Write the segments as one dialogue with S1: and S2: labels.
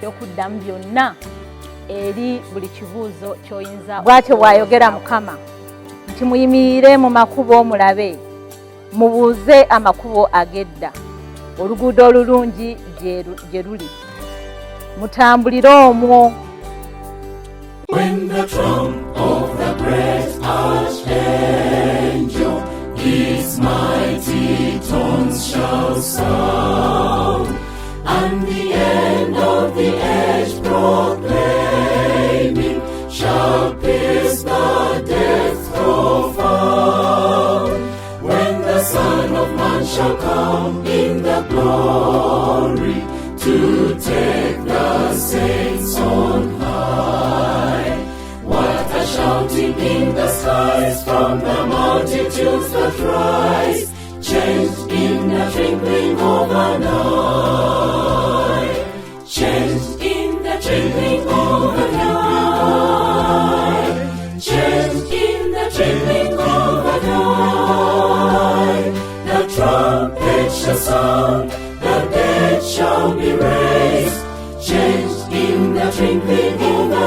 S1: Byokuddamu byonna eri buli kibuuzo ky'oyinza. Bw'atyo bw'ayogera Mukama nti, muyimirire mu makubo mulabe, mubuuze amakubo ag'edda, oluguudo olulungi gye luli, mutambulire omwo.
S2: When the trump of the great archangel his mighty tones shall sound, and the end of the age proclaiming shall pierce the depths profound. When the Son of Man shall come in the glory to take the saints on high. What a shouting in the skies from the multitudes that rise, changed in the twinkling of an eye. Changed in the twinkling of an eye. Changed in the twinkling of an eye. The trumpet shall sound, the dead shall be raised, changed in the twinkling of an eye.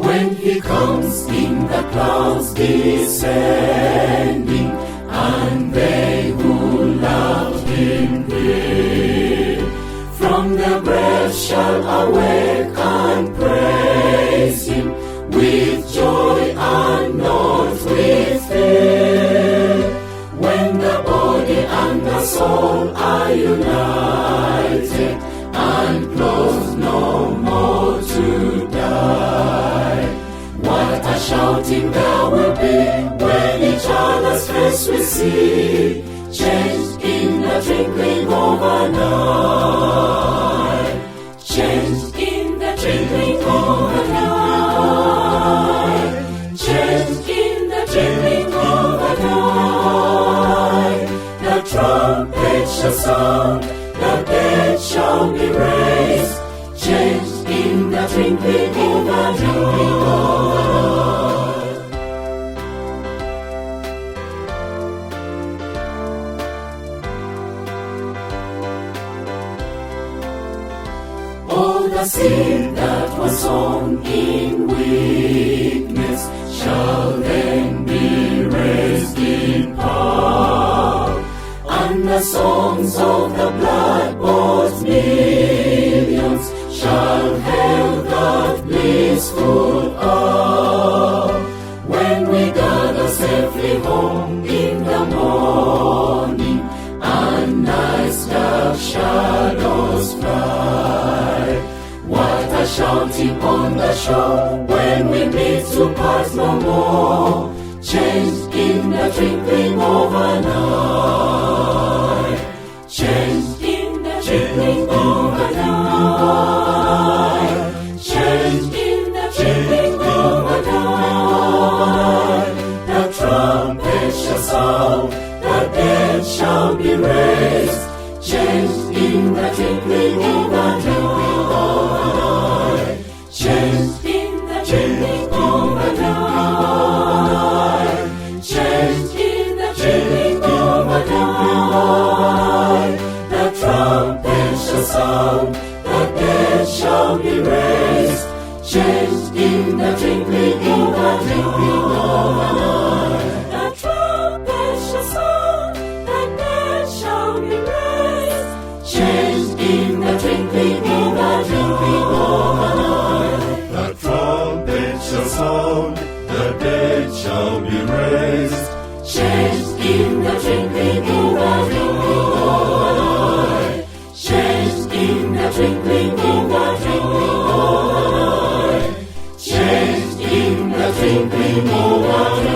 S2: When he comes in the clouds descending, and they who loved him here, from the grave shall awake and praise him with joy and not with fear. When the body and the soul are united and clothed no more to die. What a shouting there will be when each other's face we see, changed in the twinkling of an eye. Changed in the twinkling of an eye. Changed in the twinkling of an eye. The trumpet shall sound, the dead shall be raised, changed in the twinkling of an eye. All the seed that was sown in weakness shall then be raised in power. And the songs of the blood-bought millions shall hail that blissful hour. When we gather safely home in the morning, and night's dark shadows fly. What a shouting on the shore when we meet to part no more, changed in the twinkling of an eye. Changed in the twinkling of an eye. Changed in the twinkling of an eye. The trumpet shall sound, the dead shall be raised, changed in the twinkling of an eye. Changed in the twinkling of an eye. Changed in the twinkling of an eye. The trumpet shall sound, the dead shall be raised, changed in the twinkling of an eye. The trumpet shall sound, the dead shall be raised, changed in the twinkling of an eye.
S3: The trumpet shall sound, the dead shall be raised,
S2: changed in the twinkling of an eye. Changed in the twinkling of an eye. Changed in the twinkling of an eye.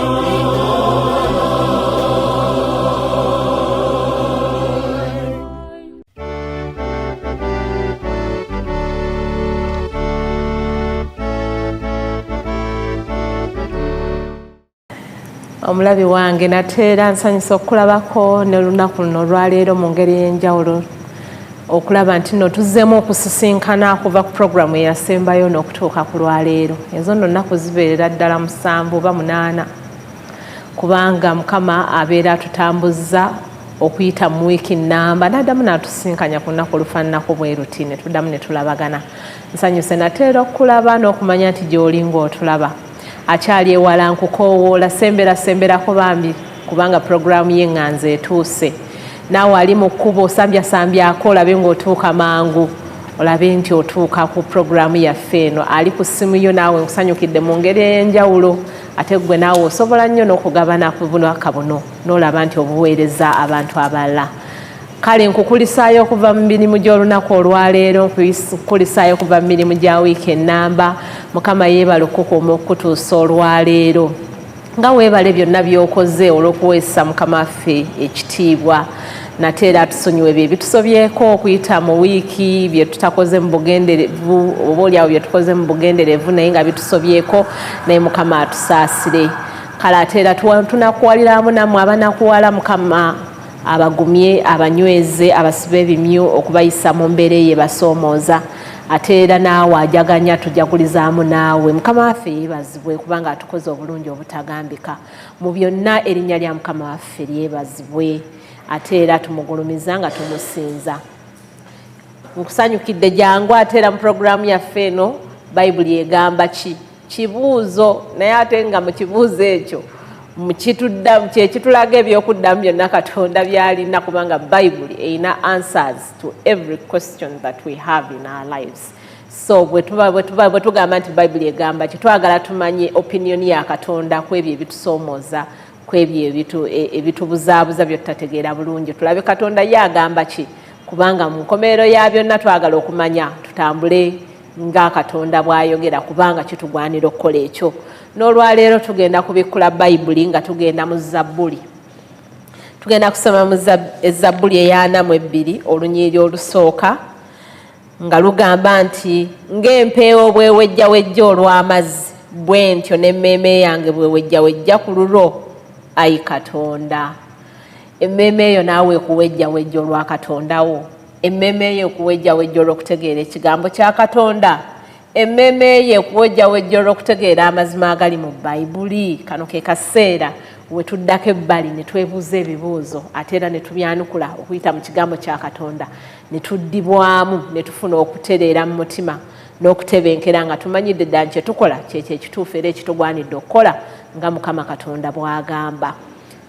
S4: Omulabi wange, nate era nsanyusa okukulabako n'olunaku luno olwaleero mu ngeri ey'enjawulo. Okulaba nti nno tuzzeemu okusisinkana kuva ku puroguramu eyasembayo n'okutuuka ku lwaleero. Ezo nno nnaku zibeerera ddala 7 oba 8, kubanga Mukama abeera atutambuzza okuyita mu wiiki nnamba, n'addamu n'atusinkanya ku lunaku olufaananako bwe luti, ne tuddamu ne tulabagana. Nsanyuse nate era okukulaba n'okumanya nti gy'oli ng'otulaba. Akyali ewala nkukoowoola, sembera semberako bambi, kubanga puroguramu y'eŋŋanzo etuuse. Naawe ali mu kkubo sambyassambyako olabe ng'otuuka mangu, olabe nti otuuka ku puroguramu yaffe eno. Ali ku ssimu yo naawe nkusanyukidde mu ngeri ey'enjawulo. Ate ggwe naawe osobola nnyo n'okugabana ku bubaka buno n'olaba nti obuweereza abantu abalala. Kale nkukulisaayo okuva mu mirimu gy'olunaku olwaleero, nkukulisaayo okuva mu mirimu gya wiiki ennamba. Mukama yeebale okukukuuma okukutuusa olwaleero, nga weebale byonna by'okoze olw'okuweesa Mukama waffe ekitiibwa. Nate era atusonyiwe bye bitusobyeko okuyita mu wiiki, bye tutakoze mu bugenderevu, oba oliawo bye tukoze mu bugenderevu naye nga bitusobyeko, naye Mukama atusaasire. Kale ate era tunakuwaliramu nammwe abanakuwala, Mukama abagumye, abanyweze, abasibe ebimyu okubayisa mu mbeera eyo ebasoomooza. Ate era naawe ajaganya, tujagulizaamu naawe. Mukama waffe yeebazibwe kubanga atukoze obulungi obutagambika. Mu byonna erinnya lya Mukama waffe lyebazibwe, ate era tumugulumiza nga tumusinza. Nkusanyukidde, jangu ate era mu puroguramu yaffe eno, Bayibuli egamba ki? Kibuuzo, naye ate nga mu kibuuzo ekyo kyekitulaga ebyokuddamu byonna Katonda byalina, kubanga Bayibuli erina answers to every question that we have in our lives. So bwe tugamba nti Bayibuli egamba ki, twagala tumanye opinion ya Katonda ku ebyo ebitusoomooza, ku ebyo ebitubuzaabuza bye tutategeera bulungi. Tulabe Katonda ye agamba ki, kubanga mu nkomerero ya byonna twagala okumanya tutambule nga Katonda bw'ayogera, kubanga kitugwanira okukola ekyo. N'olwaleero tugenda kubikkula Bayibuli nga tugenda mu Zabbuli. Tugenda kusoma mu Ezabbuli eya 42, olunyiriri olusooka, nga lugamba nti, "Ng'empeewo bwewejjawejja olw'amazzi, bwe ntyo n'emmeeme yange bwewejjawejja ku lulwo, ayi Katonda." Emmeeme eyo naawe ekuwejjawejja olwa Katondawo? Emmeeme eyo ekuwejjawejja olw'okutegeera ekigambo kya Katonda? Emmeeme eyo ekuwejjawejja olw'okutegeera amazima agali mu Bayibuli? Kano ke kaseera we tuddako ebbali ne twebuuza ebibuuzo, ate era ne tubyanukula okuyita mu kigambo kya Katonda, ne tuddibwamu, ne tufuna okutereera mu mutima n'okutebenkera nga tumanyidde ddala kye tukola kyekyo ekituufu era ekitugwanidde okukola nga Mukama Katonda bw'agamba.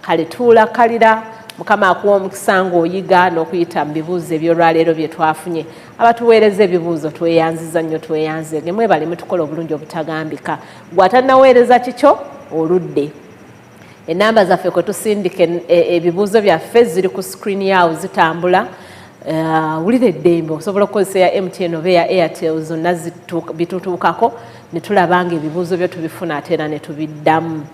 S4: Kale tuula kalira, Mukama akuwa omukisa ng'oyiga n'okuyita mu bibuuzo eby'olwaleero bye twafunye. Abatuweereza ebibuuzo tweyanziza nnyo, tweyanzeege, mwebale mutukola obulungi obutagambika. Gwe atannaweereza kikyo, oludde. Enamba zaffe kwe tusindika ebibuuzo byaffe ziri ku screen yawo zitambula. Wulira eddembe, osobola okukozesa eya MTN oba eya Airtel, zonna bitutuukako ne tulaba nga ebibuuzo byo tubifuna ate era ne tubiddamu.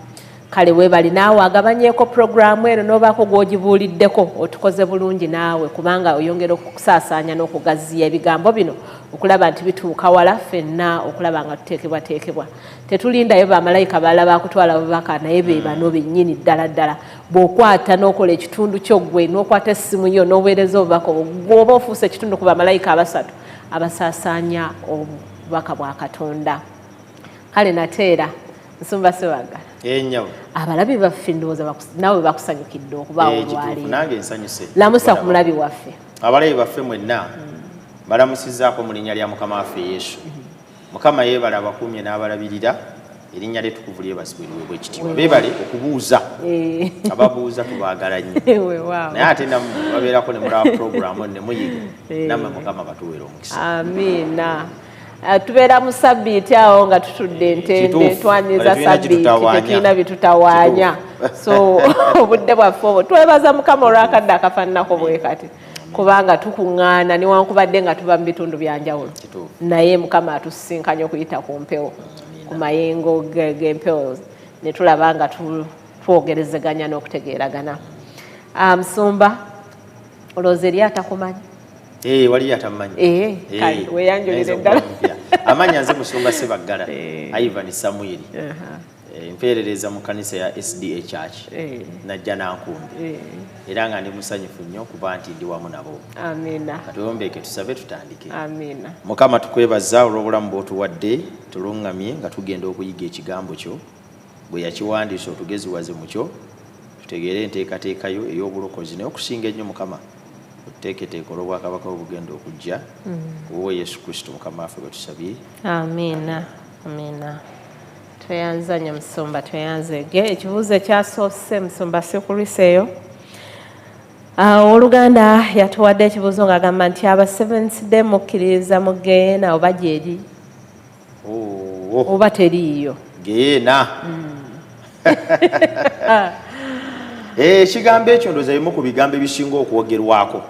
S4: Kale weebali naawe agabanyeeko puroguramu eno n'obaako gw'ogibuuliddeko, otukoze bulungi naawe, kubanga oyongera okusaasaanya n'okugaziya ebigambo bino okulaba nti bituuka wala ffenna okulaba nga tuteekebwateekebwa. Tetulindayo bamalayika balala bakutwala bubaka, naye be bano bennyini ddala ddala. Bw'okwata n'okola ekitundu kyo ggwe, n'okwata essimu yo n'oweereza obubaka obwo, bw'oba ofuuse ekitundu ku bamalayika abasatu abasaasaanya obubaka bwa Katonda. Kale nate era Nsumba Sewagala, abalabi baffe ndowooza naawe bakusanyukidde okubaawo olwaleero.
S5: Nange nsanyuse.
S4: Lamusa ku mulabi waffe.
S5: Abalabi baffe mwenna, balamusizaako mu linnya lya Mukama waffe Yesu. Mukama yeebale abakuumye n'abalabirira. Erinnya lyetukuvu lyebazibwe, liweebwa ekitiibwa. Beebale okubuuza, ababuuza tubaagala nnyo, naye ate nammwe babeerako ne mulaba puroguramu ne muyiga. Nammwe Mukama batuweera omukisa.
S4: Amiina. Tubeera mu sabbiiti awo nga tutudde entende, twanyiza sabbiiti, tetulina bitutawaanya, so obudde bwaffe obwo twebaza Mukama olwakadde akafaananako bwe kati, kubanga tukuŋŋaana newankubadde nga tuba mu bitundu byanjawulo, naye Mukama atusisinkanya okuyita ku mpewo, ku mayengo g'empewo, ne tulaba nga twogerezeganya n'okutegeeragana. Musumba, olowooza eri atakumanyi?
S5: Eh, waliyo atamanyi?
S4: Eh, kale weeyanjulire ddala.
S5: Amanya nze Musumba Sebaggala Ivan Samuel. Mpeerereza mu kkanisa ya SDA Church Najjanankumbi, era nga ndi musanyufu nnyo okuba nti ndi wamu nabo.
S4: Amiina.
S5: Katweyombeeke tusabe tutandike.
S4: Amiina.
S5: Mukama, tukwebaza olw'obulamu bw'otuwadde, tuluŋŋamye nga tugenda okuyiga ekigambo kyo bwe yakiwandiisa, otugeziwaze mu kyo tutegeere enteekateeka yo ey'obulokozi, naye okusinga ennyo Mukama otuteeketeeka olw'obwakabaka obugenda okujja kuwa Yesu Kristo Mukama waffe bwe tusabye.
S4: Amiina, amiina. Tweyanza nnyo musumba, tweyanzege. Ekibuuzo ekyasoose musumba sikuliseeyo. Owooluganda yatuwadde ekibuuzo ng'agamba nti aba Seventh Day mukkiririza mu geyeena oba gyeri
S5: Oh,
S4: oba teriiyo?
S5: Geyeena. Ekigambo ekyo ndowooza bimu ku bigambo ebisinga okwogerwako,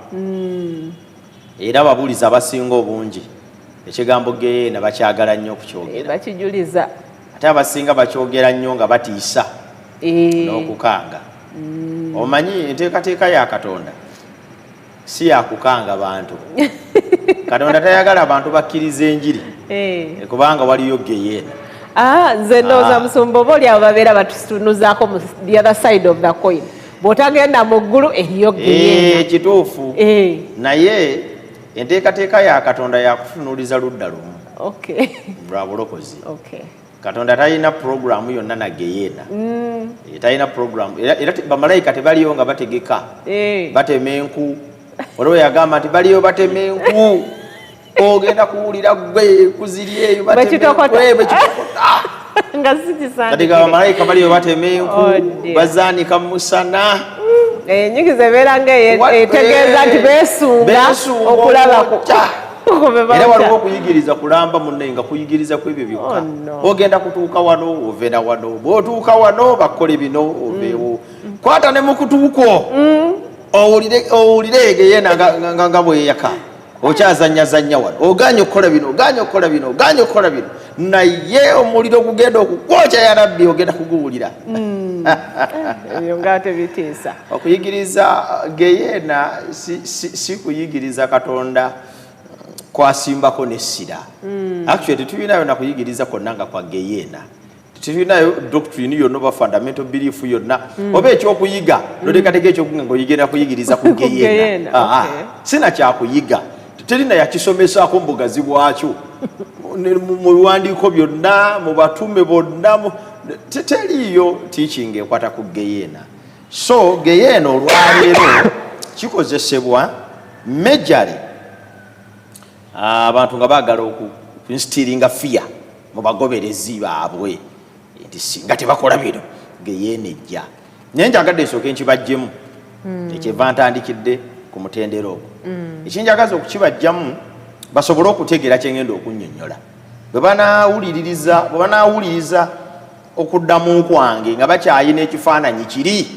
S5: era ababuulizi abasinga obungi ekigambo geyeena bakyagala nnyo okukyogera.
S4: Bakijuliza.
S5: Ate abasinga bakyogera nnyo nga batiisa n'okukanga. Omanyi enteekateeka ya Katonda si yakukanga bantu. Katonda tayagala abantu bakkiriza enjiri kubanga waliyo geyeena.
S4: Ah, nze ndowooza
S5: Ah.
S4: musumba oba oli abo babeera batutunuzaako mu the other side of the coin, bw'otagenda mu ggulu eriyo geyeena.
S5: Kituufu, naye enteekateeka ya Katonda yakutunuuliza ludda lumu lwa bulokozi. Katonda talina puroguramu yonna na geyeena. Talina puroguramu era bamalayika tebaliyo nga bategeka batema enku. Waliwo yagamba nti baliyo batema enku, ogenda kuwulira gwe kuziri eyo batema
S4: Bwekitokota.
S5: enku, bwekitokota.
S4: Nga
S5: Kati nga
S4: sikisaandikire.
S5: bamalayika baliyo batema enku,
S4: Oh, dear.
S5: bazaanika mu musana.
S4: Enyigiza ebeera nga etegeeza nti beesunga
S5: Beesunga
S4: okulaba
S5: okwokya.
S4: ku be
S5: Era
S4: bawukya.
S5: waliwo okuyigiriza kulamba munne nga kuyigiriza ku ebyo byokka.
S4: Oh, no.
S5: Ogenda kutuuka wano ove na wano, bw'otuuka wano bakole bino oveewo, kwata ne mu kutuuko owulire owulire geyeena nga bweyaka okyazanyazanya wano, oganye okukola bino, oganye okukola bino, oganye okukola bino, naye omuliro gugenda okukwokya, ya Rabbi, ogenda kuguwulira.
S4: Ebyo nga tebitiisa.
S5: Okuyigiriza geyeena si kuyigiriza Katonda kwasimbako n'essira. Actually tetulinayo nakuyigiriza kwonna nga kwa geyeena, tetulinayo doctrine yonna oba fundamental belief yonna oba ekyokuyiga noteekateeka ekyokuyiga ngaoyigenda kuyigiriza ku geyeena.
S4: Geyeena,
S5: Sina kyakuyiga, terina yakisomesaako mu bugazi bwakyo mu biwandiiko byonna, mu batume bonna, teriiyo teaching ekwata ku geyeena. So geyeena olwaleero kikozesebwa majorly abantu nga baagala okuinstillinga fear mu bagoberezi baabwe nti singa tebakola bino geyeena ejja. Naye njagadde nsooke nkibajjemu, ekyeva ntandikidde ku mutendera ogwo. Ekinjagaza okukibajjamu basobole okutegeera kyengenda okunnyonnyola bwe banaawuliriza okuddamu kwange nga bakyayina ekifaananyi kiri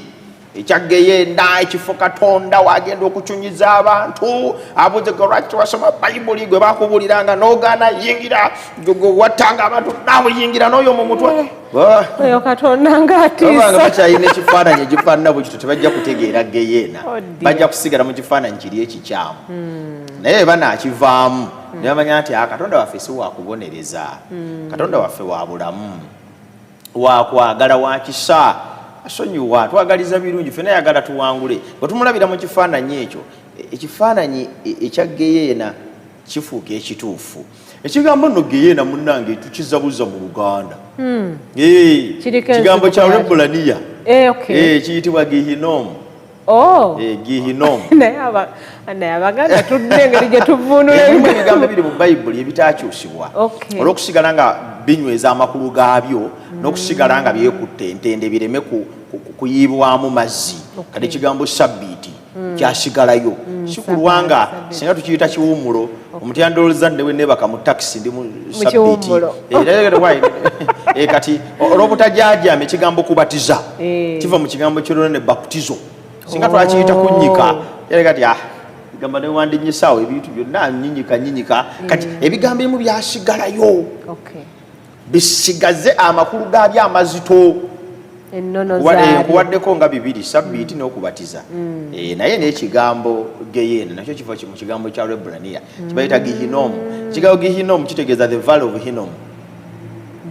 S5: ekya geyeena, ekifo Katonda wagenda okucunyiza abantu. Abuuze gwe, lwaki tewasoma Bayibuli? Gwe bakubuuliranga n'ogaana yingira, gwe wattanga abantu naawe yingira n'oyo mu mutwe.
S4: Oyo Katonda
S5: Baba nga
S4: ng'atiisa.
S5: bakyalina ekifaananyi ekifaanana bwe kityo, tebajja kutegeera geyeena.
S4: Oh, dear.
S5: Bajja kusigala mu kifaananyi kiri ekikyamu, naye banaakivaamu ne bamanya nti, "Ah, Katonda waffe si wakubonereza, Katonda waffe wa bulamu, wakwagala, wa kisa, asonyiwa, twagaliza birungi, fena yagala tuwangule." Bwe tumulabira mu kifaananyi ekyo, ekifaananyi ekya geyeena kifuuka ekituufu. Ekigambo nno geyeena munnange tukizabuza mu Luganda.
S4: Kiriko
S5: Kigambo kya
S4: enzibu.
S5: Lwebulaniya. Kiyitibwa Gihinomu.
S4: Oh.
S5: Gihinomu.
S4: Naye Abaganda tudde engeri gye tuvuunula.
S5: Ebimu ebigambo biri mu Bayibuli ebitakyusibwa olw'okusigala nga binyweza amakulu gaabyo n'okusigala nga byekutte entende bireme kuyiibwamu mazzi. Kati ekigambo sabbiiti kyasigalayo, si kulwanga singa tukiyita kiwummulo. Omutyandolooza newe nebaka mu takisi ndi mu sabbiiti.
S4: Kiwummulo.
S5: Era kati olw'obutajajama ekigambo kubatiza kiva mu kigambo kyolona ne baptizo, singa twakiyita kunnyika era kati gamba newandinyisaawo ebintu byonna nyinyika nyinyika. Kati ebigambo ebimu byasigalayo bisigaze amakulu gaabyo amazito.
S4: Ennono zaabyo.
S5: Nkuwaddeko nga bibiri, sabbiiti n'okubatiza. Naye n'ekigambo geyeena nakyo kiva mu kigambo kya Lwebraniya kibayita Gihinomu. Ekigambo Gihinomu kitegeeza the valley of Hinnom.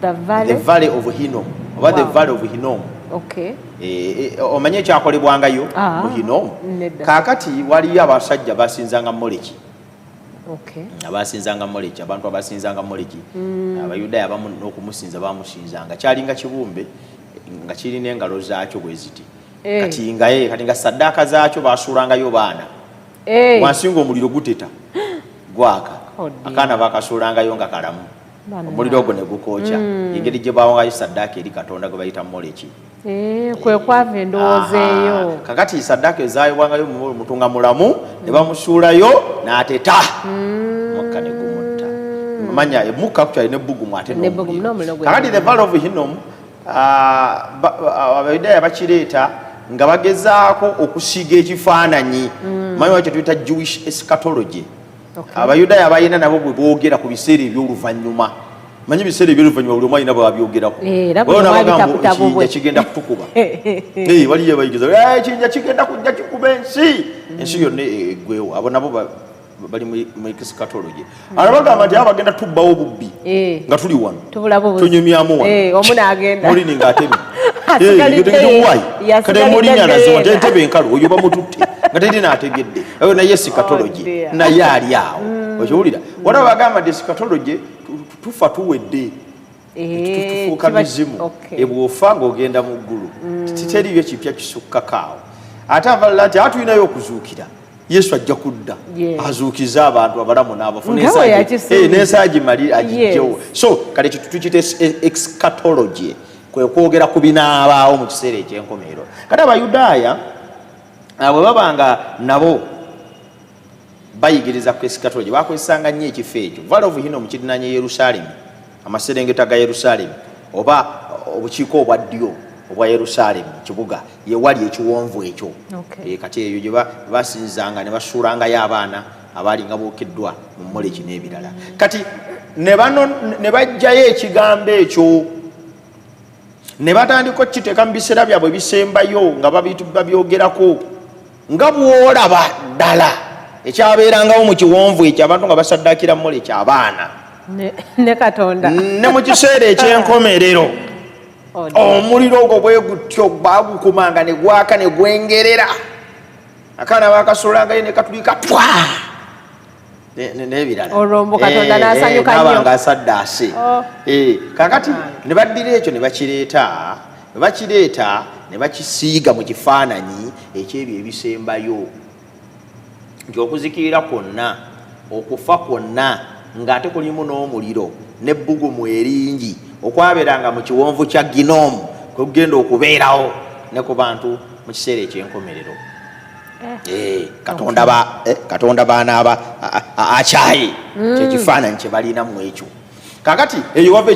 S4: The
S5: The
S4: valley
S5: valley of Hinnom. Oba the Valley of Hinnom. Omanye ekyakolebwangayo mu Hinnom? Kaakati waliyo abasajja basinzanga Moleki. Abasinzanga Moleki, abantu abasinzanga Moleki. Abayudaaya abamu n'okumusinza bamusinzanga. Kyalinga kibumbe nga kirina engalo zaakyo bwe ziti. Kati nga ye, kati nga saddaaka zaakyo basuulangayo baana. Wansi ng'omuliro guteta gwaka. Akaana bakasuulangayo nga kalamu. Omuliro ogwo ne gukookya. Engeri gye bawangayo saddaaka eri Katonda gwe bayita Moleki.
S4: Kwe kwava endowooza eyo.
S5: Kakati saddaaka ezaayibwangayo omuntu nga mulamu ne bamusuulayo n'ateta. Mukka ne gumutta. Manya emukka actually n'ebbugumu ate n'omuliro. Kakati the Valley of Hinnom, Abayudaaya bakireeta nga bagezaako okusiiga ekifaananyi. Manyi wakyo tuyita Jewish eschatology. Abayudaaya balina nabo bwe boogera ku biseera eby'oluvannyuma. Manyi ebiseera eby'oluvannyuma buli omu alina bw'abyogerako. Bagamba ekiyinja kigenda kutukuba. Waliyo bayigiriza, ekiyinja kigenda kujja kikuba ensi. Ensi yonna eggwewo. Abo nabo bali mu eschatology. Ala bagamba nti aba bagenda tubbawo obubbi nga tuli wano. Tunyumyamu wano.
S4: Omu n'agenda.
S5: Mulini ng'atemye. Kati mulini alaze nti entebe enkalu oyo bamututte nga teri n'ategedde. Oyo naye eschatology naye ali awo. Okiwulira? Waliwo bagamba nti eschatology tufa tuwedde. Tufuuka mizimu. Ebw'ofa ng'ogenda mu ggulu. Teriyo kipya kisukkako awo. Ate abalala nti atulinayo okuzuukira. Yesu ajja kudda azuukize abantu abalamu n'abafu n'ensi agimali agijjewo. So kale ekyo tukiyita eschatology, kwe kwogera ku binaabaawo mu kiseera ekyenkomerero. Kati Abayudaaya bwe baba nga nabo bayigiriza ku eschatology, bakozesanga nnyo ekifo ekyo Valley of Hinnom kirinaanye Yerusaalemi, amaserengeta ga Yerusaalemi oba obukiiko obwa ddyo obwa Yerusaalemi, kibuga, yewali ekiwonvu ekyo. Kati eyo gye basinzanga ne basuulangayo abaana abaali nga bookeddwa mu Moleki n'ebirala. Kati ne bajjayo ekigambo ekyo ne batandika okukiteeka mu biseera byabwe ebisembayo nga babyogerako nga bw'olaba ddala ekyabeerangawo mu kiwonvu ekyo, abantu nga basaddaakira Moleki abaana.
S4: Ne Katonda.
S5: Ne mu kiseera ekyenkomerero omuliro ogwo bwe gutyo bagukumanga ne gwaka ne gwengerera, akaana bakasuulangayo ne katulika twa n'ebirala.
S4: Olwo mbu Katonda n'asanyuka nnyo.
S5: N'aba nga asaddaase. Kakati ne baddira ekyo ne bakireeta, ne bakireeta ne bakisiiga mu kifaananyi ekyebyo ebisembayo nti okuzikirira kwonna, okufa kwonna, ng'ate kulimu n'omuliro n'ebbugumu eringi okwabeeranga mu kiwonvu kya Ginomu kwekugenda okubeerawo ne ku bantu mu kiseera ekyenkomerero. Katonda Katonda banaaba akyaye kyekifaananyi kye balinamu ekyo. Kakati eyo wava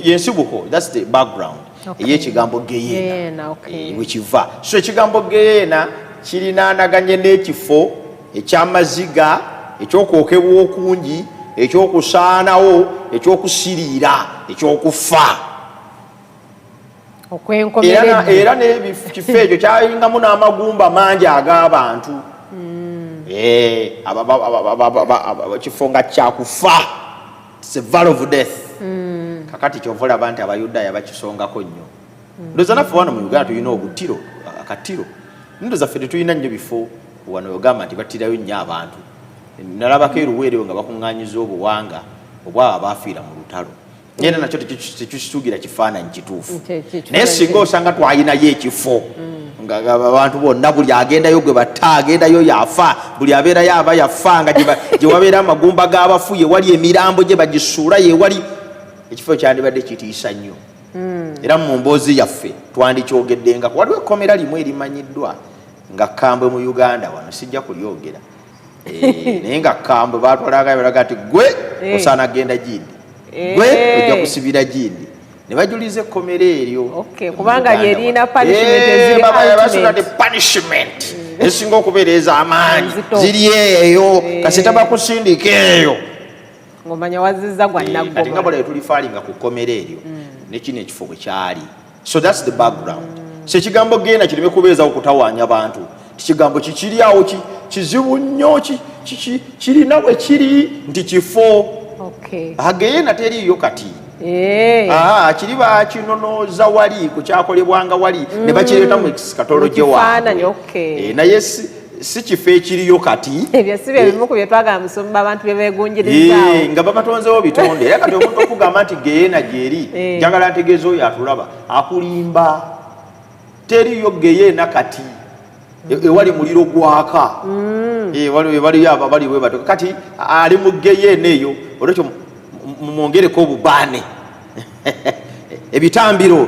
S5: yensibuko, that's the background ey'ekigambo Geyeena.
S4: Geyeena, okay.
S5: Wekiva. So ekigambo Geyeena kirinaanaganye n'ekifo ekyamaziga, ekyokwokebwa okungi, ekyokusaanawo, ekyokusiriira, ekyokufa.
S4: Okwenkomeredde.
S5: Era n'ekifo ekyo kyalingamu n'amagumba mangi ag'abantu. Kifo nga kyakufa. It's a valley of death. Kakati kyova olaba nti Abayudaaya bakisongako nnyo. Ndowooza naffe wano mu Uganda tulina obutiro, akattiro. Ndowooza ffe tetulina nnyo bifo wano ogamba nti battirayo nnyo abantu. Nalabako eruweerewo nga bakuŋŋaanyiza obuwanga obwabo abaafiira mu lutalo, era nakyo tekisugira kifaananyi kituufu. Naye singa osanga twalinayo ekifo nga abantu bonna buli agendayo gwe batta agendayo yafa, buli abeerayo aba yafa, nga gye wabeera amagumba g'abafu, yewali emirambo gye bagisuula, yewali ekifo kyandibadde kitiisa nnyo. Era mu mboozi yaffe twandikyogeddengako. Waliwo ekkomera limu erimanyiddwa nga kkambwe mu Uganda wano, sijja kulyogera, naye nga kkambwe, batwalangayo balaga nti gwe osaana genda gindi, gwe ojja kusibira gindi, ne bajuliza ekkomera eryo.
S4: Okay, kubanga lyerina punishment eziri
S5: basula
S4: ultimate.
S5: Ti punishment ezisinga okubeera ez'amaanyi
S4: Enzito.
S5: ziri eyo, kasita bakusindika eyo.
S4: Ng'omanya wazizza gwa
S5: Kati nga
S4: nnaggoma.
S5: bwala tulifalinga ku kkomera eryo nekino ekifo bwe kyali. So that's the background. So ekigambo genda kireme kubeezawo kutawaanya bantu. Kigambo kikiri awo kizibu nnyo, kirina bwe kiri nti kifo. Ageyeena teriiyo kati. Kiri bakinonooza wali ku kyakolebwanga wali ne bakireeta mu eschatology
S4: Mu kifaananyi,
S5: waabwe.
S4: Okay.
S5: Naye si kifo ekiriyo kati.
S4: Ebyo si bye bimu ku bye twagala, musumba, abantu bye beegunjirizaawo.
S5: Nga babatonzewo bitonde. Era kati omuntu okugamba nti geyeena gyeri, njagala ntegeeza oyo atulaba akulimba, teriyo geyeena kati. Ewali muliro gwaka. Waliyo abo abali bwe batyo kati ali mu geyeena eyo. Olwekyo mwongereko obubaane, ebitambiro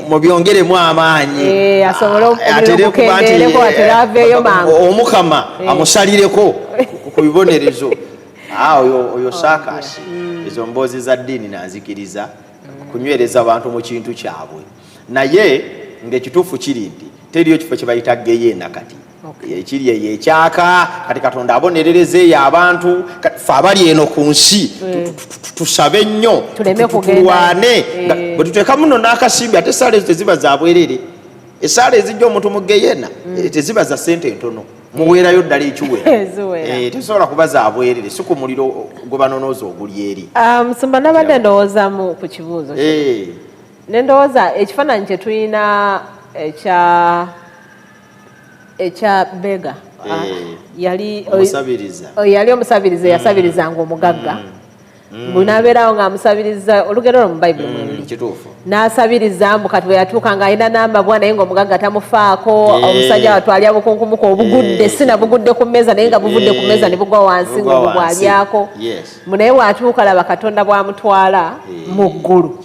S5: mubyongeremu amaanyi.
S4: Asobole omuliro
S5: Atere kuba nti,
S4: gukendeereko, atere aveeyo mangu.
S5: Omukama amusalireko ku bibonerezo. Oyo saakasi. Ezo mboozi za ddiini nanzikiriza kunywereza abantu mu kintu kyabwe, naye ng'ekituufu kiri nti teriyo kifo kye bayita geyeena kati. Ekiri eyo ekyaka kati Katonda abonerereza eyo abantu. Ffe abali eno ku nsi tusabe nnyo,
S4: Tuleme kugenda.
S5: tulwane. Nga bwe tuteekamu nno n'akasimbi, ate esaala ezo teziba za bwerere. Esaala ezijja omuntu mu geyeena teziba za ssente ntono, muweerayo ddala ekiwera.
S4: Ziwera.
S5: Tesobola kuba za bwerere, si ku muliro gwe banonooza oguli eri.
S4: Ah, musumba, nabadde ndowoozamu ku kibuuzo kino. Ne ndowooza ekifaananyi kye tulina ekya beggar. Yali
S5: Omusabiriza.
S4: Yali omusabiriza eyasabirizanga omugagga, mbu n'abeerawo ng'amusabiriza. Olugero olwo mu Bayibuli mweluli.
S5: Kituufu.
S4: N'asabiriza mbu kati bwe yatuuka ng'alina n'amabwa, naye ng'omugagga tamufaako. Omusajja wattu alya bukunkumuka obugudde, si nabugudde ku mmeeza, naye nga buvudde ku mmeeza ne bugwa wansi,
S5: Bugwa
S4: ng'obwo
S5: wansi.
S4: bw'alyako. Mbu naye bw'atuuka, laba Katonda bw'amutwala mu ggulu.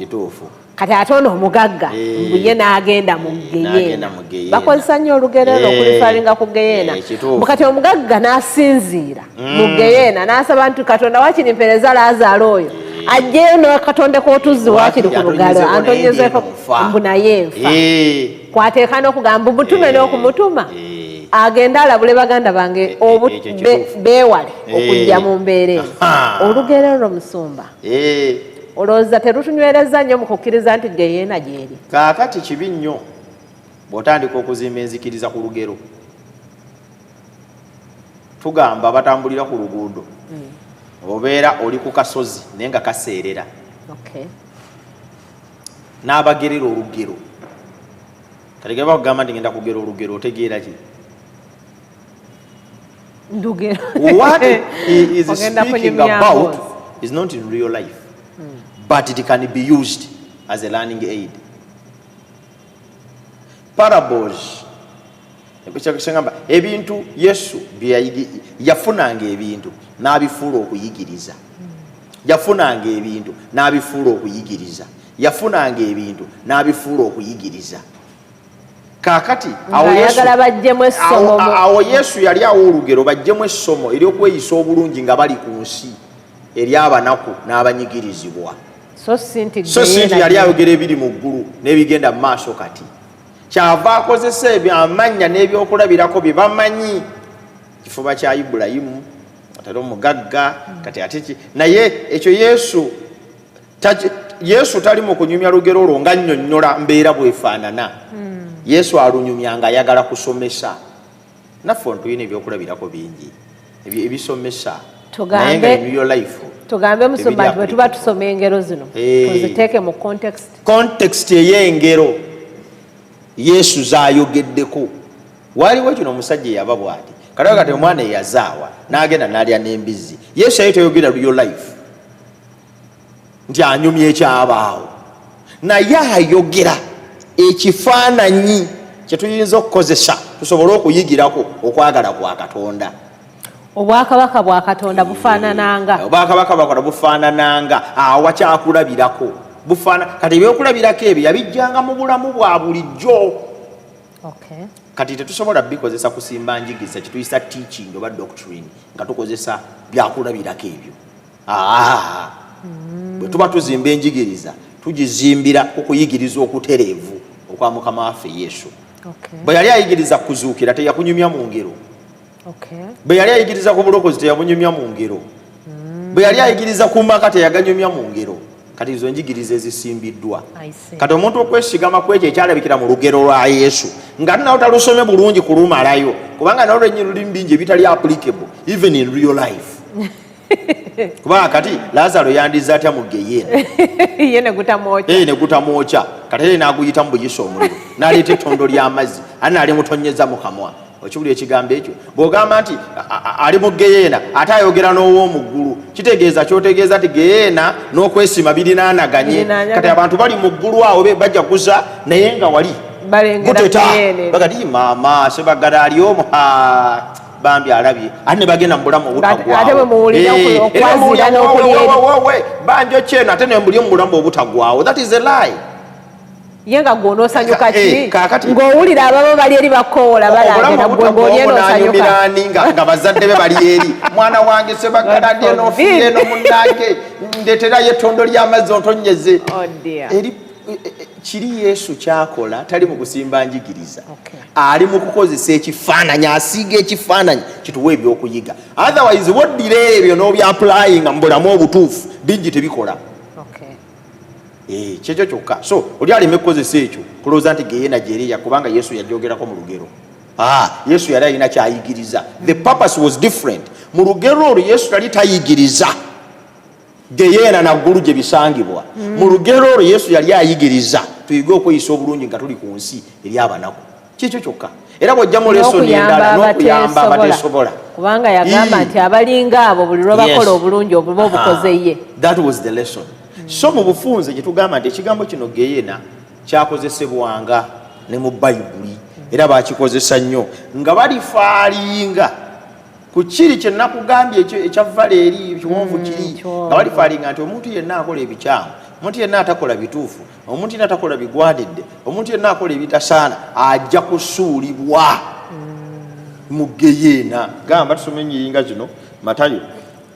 S4: Kati ate ono omugagga, mbu ye n'agenda mu
S5: N'agenda
S4: geyeena.
S5: mu geyeena.
S4: Bakozesa nnyo olugero olwo okureferringa ku geyeena.
S5: Kituufu.
S4: Mbu kati omugagga n'asinziira mu geyeena n'asaba nti, "Katonda, wakiri mpereza Laazaalo oyo ajjeyo n'akatondeko otuzzi wakiri ku lugalo,
S5: Antonyezeko, naye
S4: antonyezeko,
S5: ndi nfa."
S4: mbu naye nfa." Kwateeka n'okugamba mbu mutume n'okumutuma agende alabule baganda bange
S5: Ekyo kituufu.
S4: beewale okujja mu mbeera eyo. Olugero olwo, musumba, olowooza terutunywereza nnyo mu kukkiriza nti geyeena gyeri?
S5: Kaakati kibi nnyo bw'otandika okuzimba enzikiriza ku lugero. Tugamba batambulira ku luguudo, obeera oli ku kasozi naye nga kaseerera, n'abagerera olugero. Kati geba kugamba nti ngenda kugera olugero, otegeera ki?
S4: Ndugero.
S5: What he is
S4: Ogenda
S5: speaking
S4: kunyumya
S5: about
S4: mboozi.
S5: is not in real life, but it can be used as a learning aid. Parables. Kyengamba, ebintu Yesu yafunanga ebintu n'abifuula okuyigiriza, yafunanga ebintu n'abifuula okuyigiriza, yafunanga ebintu n'abifuula okuyigiriza. Kaakati awo Yesu-
S4: Ng'ayagala baggyemu essomo
S5: Awo Yesu yali awo olugero baggyemu essomo ery'okweyisa obulungi nga bali ku nsi, eri abanaku n'abanyigirizibwa.
S4: So si nti
S5: So si nti
S4: geyeena
S5: yali
S4: gyeri.
S5: ayogera ebiri mu ggulu n'ebigenda mu maaso. Kati kyava akozesa ebyo amannya n'ebyokulabirako bye bamanyi, kifuba kya Ibulayimu, atali omugagga kati ate ki. Naye ekyo Yesu Yesu tali mu kunyumya lugero olwo nga nnyonnyola mbeera bwefaanana. Yesu alunyumya nga ayagala kusomesa. Naffe ono tulina ebyokulabirako bingi ebisomesa, naye nga in real life
S4: Tugambe, musumba, nti bwe tuba
S5: tebiri.
S4: tusoma engero zino, tuziteeke mu context.
S5: Context ey'engero Yesu zayogeddeko. Waliwo kino, omusajja eyaba bw'ati kati kati omwana eyazaawa n'agenda n'alya n'embizzi. Yesu yali tayogera real life nti anyumya ekyabaawo, naye ayogera ekifaananyi kyetuyinza okukozesa tusobole okuyigirako okwagala kwa Katonda.
S4: Obwakabaka bwa Katonda bufaanananga.
S5: Obwakabaka bwa Katonda bufaanananga awa kyakulabirako bufaana. Kati ebyokulabirako ebyo yabijjanga mu bulamu bwa bulijjo. Kati tetusobola bikozesa kusimba njigiriza kyetuyisa teaching oba doctrine nga tukozesa byakulabirako ebyo. Bwe tuba tuzimba enjigiriza, tugizimbira ku kuyigiriza okutereevu okwa Mukama waffe Yesu. Bwe yali ayigiriza kuzuukira, teyakunyumya mu ngero. Bwe yali ayigiriza ku bulokozi, teyabunyumya mu ngero. Bwe yali ayigiriza ku maka, teyaganyumya mu ngero. Kati ezo njigiriza ezisimbiddwa.
S4: I see.
S5: Kati omuntu okwesigama ku ekyo ekyalabikira mu lugero lwa Yesu nga ate nawe talusome bulungi kulumalayo, kubanga nalwo lwennyini lulimu bingi ebitali applicable even in real life. Kubanga kati Lazaro yandiza atya mu geyeena?
S4: Ye ne gutamwokya.
S5: Ne gutamwokya. Kati ere n'aguyita mu buyisa omuliro, n'aleeta ettondo ly'amazzi, ate n'alimutonyeza mu kamwa. Okiwulira ekigambo ekyo? Bw'ogamba nti ali mu geyeena ate ayogera n'ow'omu ggulu, kitegeeza ky'otegeeza nti geyeena n'okwesiima birinaanaganye. Kati abantu bali mu ggulu awo bajja kuza, naye nga wali guteta bagati maama Sebaggala ali omu, bambi alabye, ate ne bagenda mu bulamu obutaggwaawo. Banjo kyeno ate ne mbuli mu bulamu obutaggwaawo. That is a lie.
S4: Ye nga gwe onoosanyuka ki? Ng'owulira ababa bali eri bakoola balangera, gwe ng'oli eno osanyuka.
S5: Nga bazadde be bali eri, mwana wange Sebaggala ndi eno ofiire eno munnange, ndeeterayo ettondo ly'amazzi ontonyeze. Eri kiri Yesu kyakola tali mu kusimba njigiriza, ali mu kukozesa ekifaananyi, asiiga ekifaananyi kituwa ebyokuyiga. Otherwise woddira ebyo n'obyapplyinga mu bulamu obutuufu, bingi tebikola. Kyekyo kyokka. So oli aleme kukozesa ekyo kulowooza nti geyeena gyeriya, kubanga Yesu yagyogerako mu lugero. Yesu yali alina kyayigiriza. The purpose was different. Mu lugero olwo Yesu yali tayigiriza geyeena naggulu gye bisangibwa. Mu lugero olwo Yesu yali ayigiriza tuyige okweyisa obulungi nga tuli ku nsi eri abanaku. Kyekyo kyokka. Era bw'ojja mu lesson endala, n'okuyamba abateesobola,
S4: kubanga yagamba nti abalinga abo buli lwe bakola obulungi obuba obukoze ye.
S5: That was the lesson. So mu bufunze gye tugamba nti ekigambo kino geyeena kyakozesebwanga ne mu Bayibuli, era bakikozesa nnyo nga balifaalinga ku kiri kye nakugambye ekya vale eri ekiwonvu kiri, nga balifaalinga nti omuntu yenna akola ebikyamu, omuntu yenna atakola bituufu, omuntu yenna atakola bigwanidde, omuntu yenna akola ebitasaana ajja kusuulibwa mu geyeena. Gamba tusome enyiringa zino. Matayo,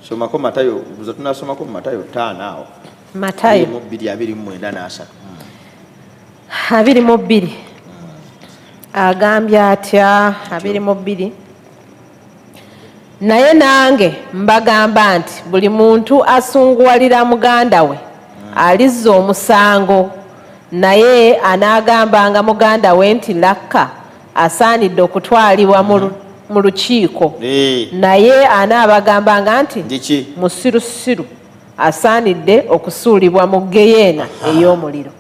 S5: somako Matayo, buza tunasomako mu Matayo 5 awo.
S4: Matayo
S5: 2, 29 na 30.
S4: 22 agambye atya? 22: naye nange mbagamba nti buli muntu asunguwalira muganda we alizza omusango, naye anaagambanga muganda we nti lakka asaanidde okutwalibwa mu lukiiko, naye anaabagambanga nti musirusiru asaanidde okusuulibwa mu geyeena ey'omuliro.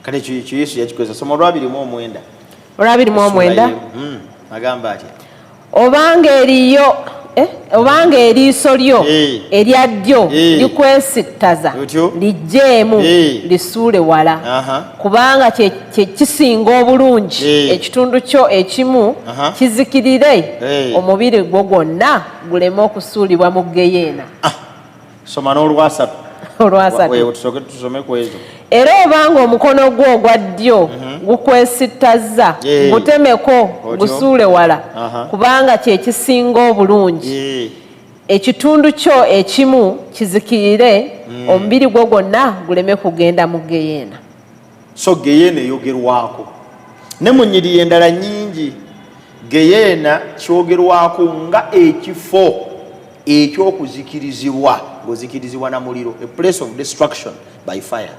S5: Kale ekyo Yesu yakikozesa. Soma olw'29.
S4: Olw'29.
S5: Agamba atya?
S4: Obanga eriiso lyo erya ddyo likwesittaza, liggyeemu lisuule wala, kubanga kye kisinga obulungi ekitundu kyo ekimu kizikirire, omubiri gwo gwonna guleme okusuulibwa mu geyeena.
S5: Ah, soma n'olw'30.
S4: Olw'30.
S5: Tusooke tusome ku ezo.
S4: Era obanga omukono gwo ogwa ddyo gukwesittazza, gutemeko gusuule wala, kubanga kye kisinga obulungi ekitundu kyo ekimu kizikirire, omubiri gwo gwonna guleme kugenda mu geyeena.
S5: So geyeena eyogerwako ne mu nyiriri endala nnyingi. Geyeena kyogerwako nga ekifo ekyokuzikirizibwa, ng'ozikirizibwa na muliro, a place of destruction by fire.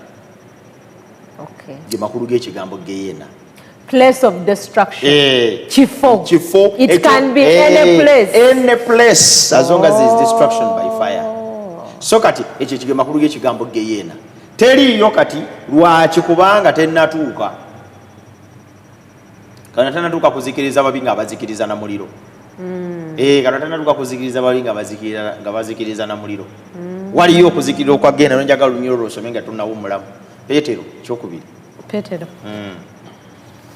S5: Ge makulu g'ekigambo geyeena.
S4: Place of destruction. Kifo.
S5: Kifo.
S4: It can be any place.
S5: Any place, as long as there is destruction by fire. So kati ekyo kige makulu g'ekigambo geyeena. Teriiyo kati. Lwaki? Kubanga tennatuuka. Kana tannatuuka kuzikiriza babi nga abazikiriza na muliro. Kano tannatuuka kuzikiriza babi nga bazikiriza na muliro. Waliyo okuzikirira okwa geyeena. Nonjagala lunyiro lwosome nga tunnawummulamu. Peetero kyokubiri.
S4: Petero.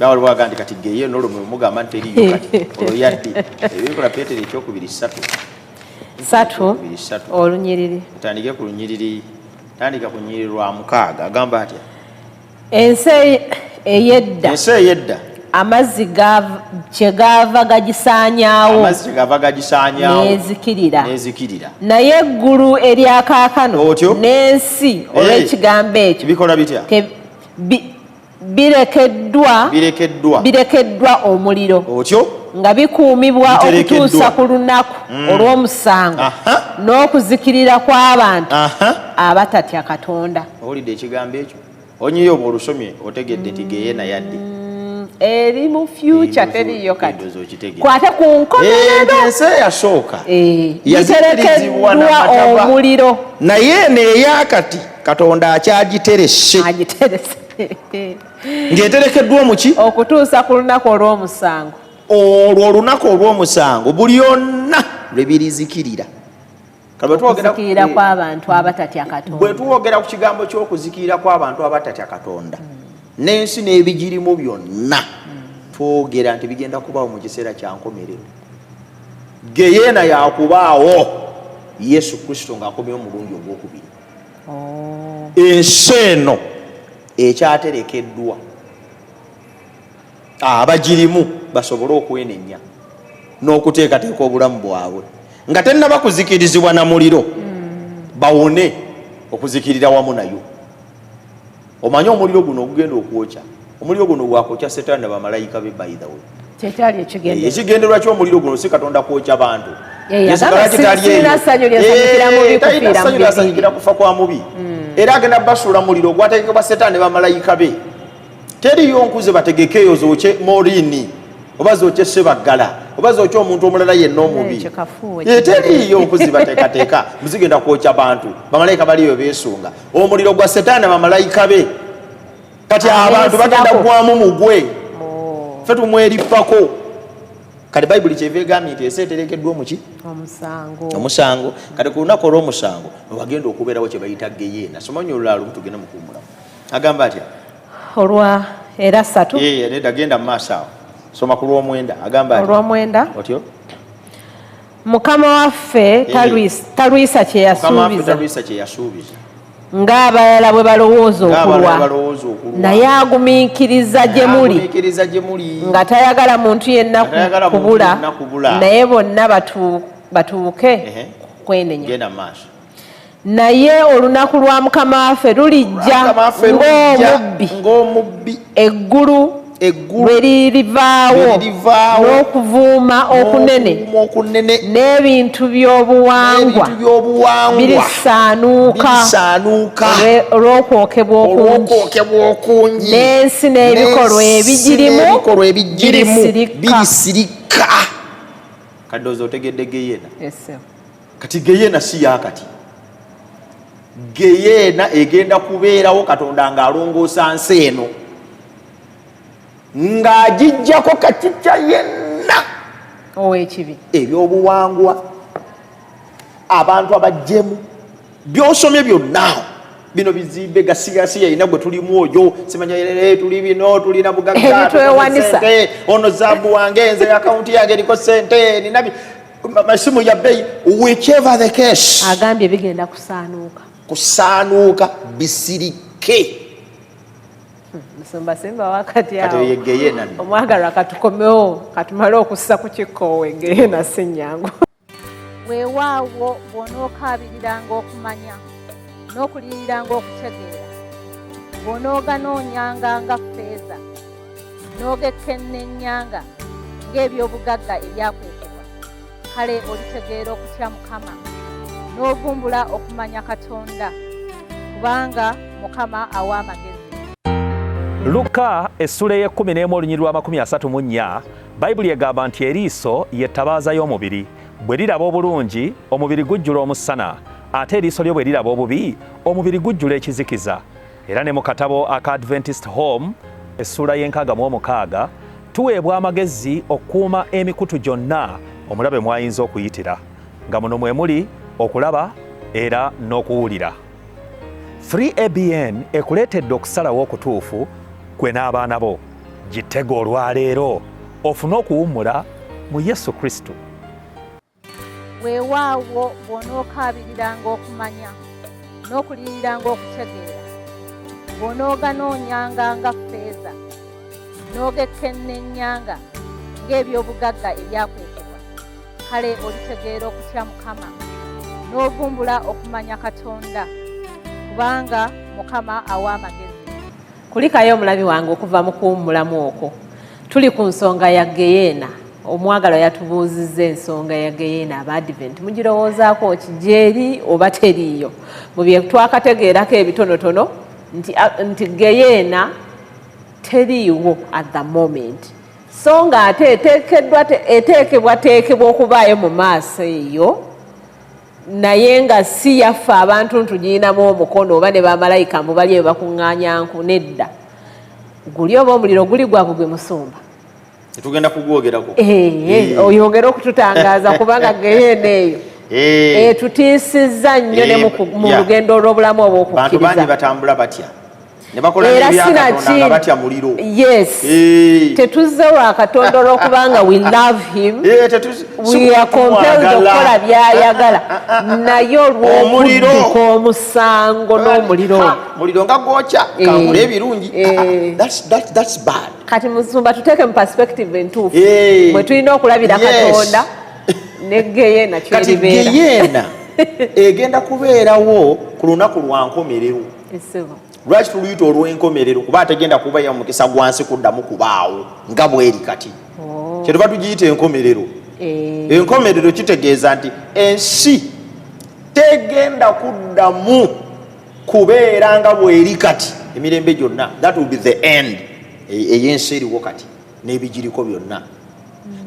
S5: Waliwo aga nti kati geyeena olwo mugamba nti teriiyo kati, olwo yadde ebikola. Peetero ekyokubiri 3.
S4: 3.
S5: 3.
S4: Olunyiriri?
S5: Otandike ku lunyiriri, tandika ku lunyiriri lwa 6. Agamba atya?
S4: Ensi ey'edda.
S5: Ensi ey'edda.
S4: Amazzi kyegaava gagisaanyaawo.
S5: Amazzi kyegava gagisaanyaawo.
S4: N'ezikirira.
S5: N'ezikirira.
S4: Naye eggulu erya kaakano
S5: Otyo.
S4: n'ensi olw'ekigambo ekyo
S5: bikola bitya?
S4: Birekeddwa.
S5: Birekeddwa.
S4: Birekeddwa omuliro.
S5: Otyo.
S4: Nga bikuumibwa
S5: Biterekeddwa.
S4: okutuusa ku lunaku olw'omusango n'okuzikirira kw'abantu abatatya Katonda.
S5: Owulidde ekigambo ekyo? Onyiyo oba olusomye otegedde nti geyeena yadde.
S4: Eri mu future, teriyo kati.
S5: Endowooza okitegedde.
S4: Kwate ku nkomerero.
S5: Ensi eyasooka
S4: Eh,
S5: yazikirizibwa
S4: giterekeddwa
S5: n'amataba.
S4: omuliro.
S5: Naye eno eyakati Katonda akyagiterese.
S4: Agiterese.
S5: Ng'eterekeddwa omuki?
S4: Okutuusa ku lunaku olw'omusango.
S5: Olwo olunaku olw'omusango bulyonna lwe birizikirira. Kati bwe twogera-
S4: Okuzikirira kw'abantu abatatya Katonda.
S5: Bwe twogera ku kigambo ky'okuzikirira kw'abantu abatatya Katonda n'ensi n'ebigirimu byonna, twogera nti bigenda kubaawo mu kiseera kya nkomerero. Geyeena yakubaawo Yesu Kristo ng'akomyewo omulundi ogwokubiri. Ensi eno ekyaterekeddwa abagirimu basobole okwenenya n'okuteekateeka obulamu bwabwe nga tennaba kuzikirizibwa na muliro, bawone okuzikirira wamu nayo. Omanye omuliro guno ogugenda okwokya, omuliro guno gwakwokya Setaani na bamalayika be, by the way.
S4: Kyekyali ekigendererwa.
S5: Ekigendererwa ky'omuliro guno si Katonda kwokya bantu.
S4: Eh,
S5: Yesu
S4: agamba,
S5: lwaki tali eyo?
S4: "Sirina ssanyu lye nsanyukira mubi,
S5: Eh, talina
S4: kufiira mu
S5: ssanyu
S4: bibi."
S5: lyasanyukira kufa kwa mubi, era agenda basuula muliro ogwategekebwa Setaani ne bamalayika be. Teriyo nkuze bategekeeyo zookye Morini oba zookye Sebaggala oba zookye omuntu omulala yenna omubi.
S4: Ekyo kafuuwe.
S5: Eh, teriyo nkuzi bateekateeka muzigenda kwokya bantu. Bamalayika baliyo beesunga omuliro gwa Setaani ne bamalayika be. Kati abantu bagenda
S4: Abeesibako.
S5: gwamu mugwe, ffe tumwerippako. Kati Bayibuli kyeva egambye nti ensi eterekeddwa omuki?
S4: Omusango.
S5: Omusango. Kati ku lunaku olw'omusango wagenda okubeerawo kye bayita geyeena. Somanyi olulala lumu tugende mukuwumulamu. Agamba atya?
S4: Olwa era 3.
S5: Eh, nedda, genda mu maaso awo, soma ku lw'omwenda. Agamba atya?
S4: Olwomwenda.
S5: Otyo.
S4: Mukama waffe talwisa kye
S5: Mukama waffe
S4: yasuubiza,
S5: talwisa kye yasuubiza,
S4: ng'abalala bwe balowooza
S5: ng'abalala
S4: okulwa,
S5: balowooza okulwa,
S4: naye agumiikiriza gye muli,
S5: agumiikiriza gye muli,
S4: nga tayagala muntu yenna
S5: Nga tayagala muntu
S4: kubula,
S5: yenna kubula.
S4: naye bonna batuuke kwenenya.
S5: Genda mu maaso.
S4: Naye olunaku lwa Mukama waffe lulijja
S5: Mukama waffe lulijja
S4: ng'omubbi,
S5: ng'omubbi,
S4: eggulu
S5: eggulu
S4: lwe lirivaawo
S5: lwe lirivaawo,
S4: n'okuvuuma okunene,
S5: n'okuvuuma okunene,
S4: n'ebintu by'obuwangwa
S5: n'ebintu by'obuwangwa
S4: birisaanuuka
S5: birisaanuuka
S4: olw'okwokebwa okungi,
S5: olw'okwokebwa okungi,
S4: n'ensi n'ebikolwa
S5: n'ensi
S4: ebigirimu
S5: n'ebikolwa ebigirimu
S4: birisirika.
S5: Birisirika. Kadoozi otegedde geyeena?
S4: Yes, sir.
S5: Kati geyeena si yakati. Geyeena egenda kubeerawo Katonda ng'alongoosa nsi eno, ng'agijjako kakikya yenna
S4: ow'ekibi,
S5: ebyobuwangwa, abantu abajjemu, byosomye byonna bino bizimbe gasigasi yalina gwe tulimu oyo simanya erere tuli bino tulina bugagga.
S4: Ebitwewanisa.
S5: Sente, ono zaabu wange, nze akawunti yange eriko sente, nina masimu ya bbeeyi, whichever the case.
S4: Agambye bigenda kusaanuuka.
S5: Kusaanuuka, bisirike.
S4: Musumba, simba wakati
S5: Kati
S4: awo.
S5: eyo geyeena nno.
S4: Omwagalwa, katukomewo katumale okussa ku kikkoowe. Geyeena si nnyangu.
S1: Weewaawo bw'onookaabiriranga okumanya n'okuliriranga okutegeera, bw'onooganoonyanga nga ffeeza n'ogekenneenyanga ng'ebyobugagga ebyakwekebwa, kale olitegeera okutya Mukama n'ovumbula okumanya Katonda, kubanga Mukama awa amagezi.
S6: Luka essula ey'e11 olunyiri lwa 34, Bayibuli egamba nti eriiso ye ttabaaza y'omubiri. Bwe liraba obulungi, omubiri gujjula omusana, ate eriiso lyo bwe liraba obubi, omubiri gujjula ekizikiza. Era ne mu katabo aka Adventist Home essuula y'e66 tuweebwa amagezi okukuuma emikutu gyonna omulabe mw'ayinza okuyitira, nga muno mwe muli okulaba era n'okuwulira. 3ABN ekuleetedde okusalawo okutuufu gwe n'abaana bo. Gitega olwaleero ofune okuwummula mu Yesu Kristo.
S1: Weewaawo bw'onookaabiriranga okumanya n'okuliriranga okutegeera, bw'onooganoonyanga nga ffeeza n'ogekenneenyanga ng'ebyobugagga ebyakwekebwa, kale olitegeera okutya Mukama n'ovumbula okumanya Katonda, kubanga Mukama awa amagezi.
S4: Kulikayo omulabi wange okuva mu kuwummulamu okwo. Tuli ku nsonga ya geyeena. Omwagalwa yatubuuzizza ensonga ya geyeena. Abaadiventi mugirowoozaako ki? Gyeri oba teriiyo? Mu bye twakategeerako ebitonotono nti geyeena Teriiwo at the moment, so nga ate eteekeddwa eteekebwateekebwa okubaayo mu maaso eyo, naye nga si yaffe abantu ntugirinamu omukono oba ne bamalayika mbu bali eyo bakuŋŋaanya nku. Nedda, guli oba omuliro guli gwabwe gwe musumba.
S5: Tetugenda kugwogerako.
S4: Oyongere okututangaaza, kubanga geyeena eyo etutiisizza nnyo ne mu lugendo olw'obulamu
S5: Bantu bangi
S4: obw'okukkiriza.
S5: batambula batya ne bakola
S4: Era
S5: n'ebyakatonda nga
S4: sinaki-
S5: batya muliro.
S4: Yes. Tetuzze lwa Katonda olw'okubanga we love him, we are compelled okukola byayagala, naye
S5: Omuliro.
S4: olw'okudduka omusango n'omuliro.
S5: Ha, muliro nga gwokya, kankole ebirungi. Ah, ah, that's bad.
S4: Kati musumba, tuteeke mu perspective entuufu bwe tulina okulabira Katonda ne geyeena
S5: Kati
S4: kyeribeera.
S5: Geyeena egenda kubeerawo ku lunaku lwa nkomerero.
S4: Essebo.
S5: Lwaki tuluyita olw'enkomerero? Kuba ategenda kuba ya mukisa gwansi kuddamu kubaawo nga bweri kati, kyetuva tugiyita enkomerero. Enkomerero kitegeeza nti ensi tegenda kuddamu kubeera nga bweri kati emirembe gyonna. That will be the end ey'ensi eriwo kati n'ebigiriko byonna.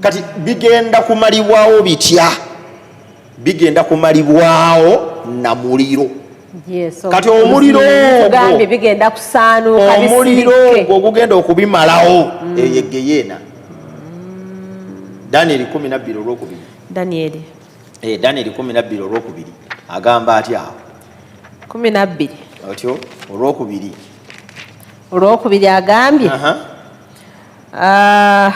S5: Kati bigenda kumalibwawo bitya? Bigenda kumalibwawo na muliro. Kati omuliro ogwo-
S4: Tugambye bigenda kusaanuuka,
S5: Omuliro
S4: bisirike.
S5: ogwo ogugenda okubimalawo, eyo egeyeena. Danieri 12 olwokubiri.
S4: Danieri.
S5: Danieri 12 olwokubiri agamba atya awo?
S4: 12.
S5: Otyo, olwokubiri.
S4: Olwokubiri agambye, "Ah,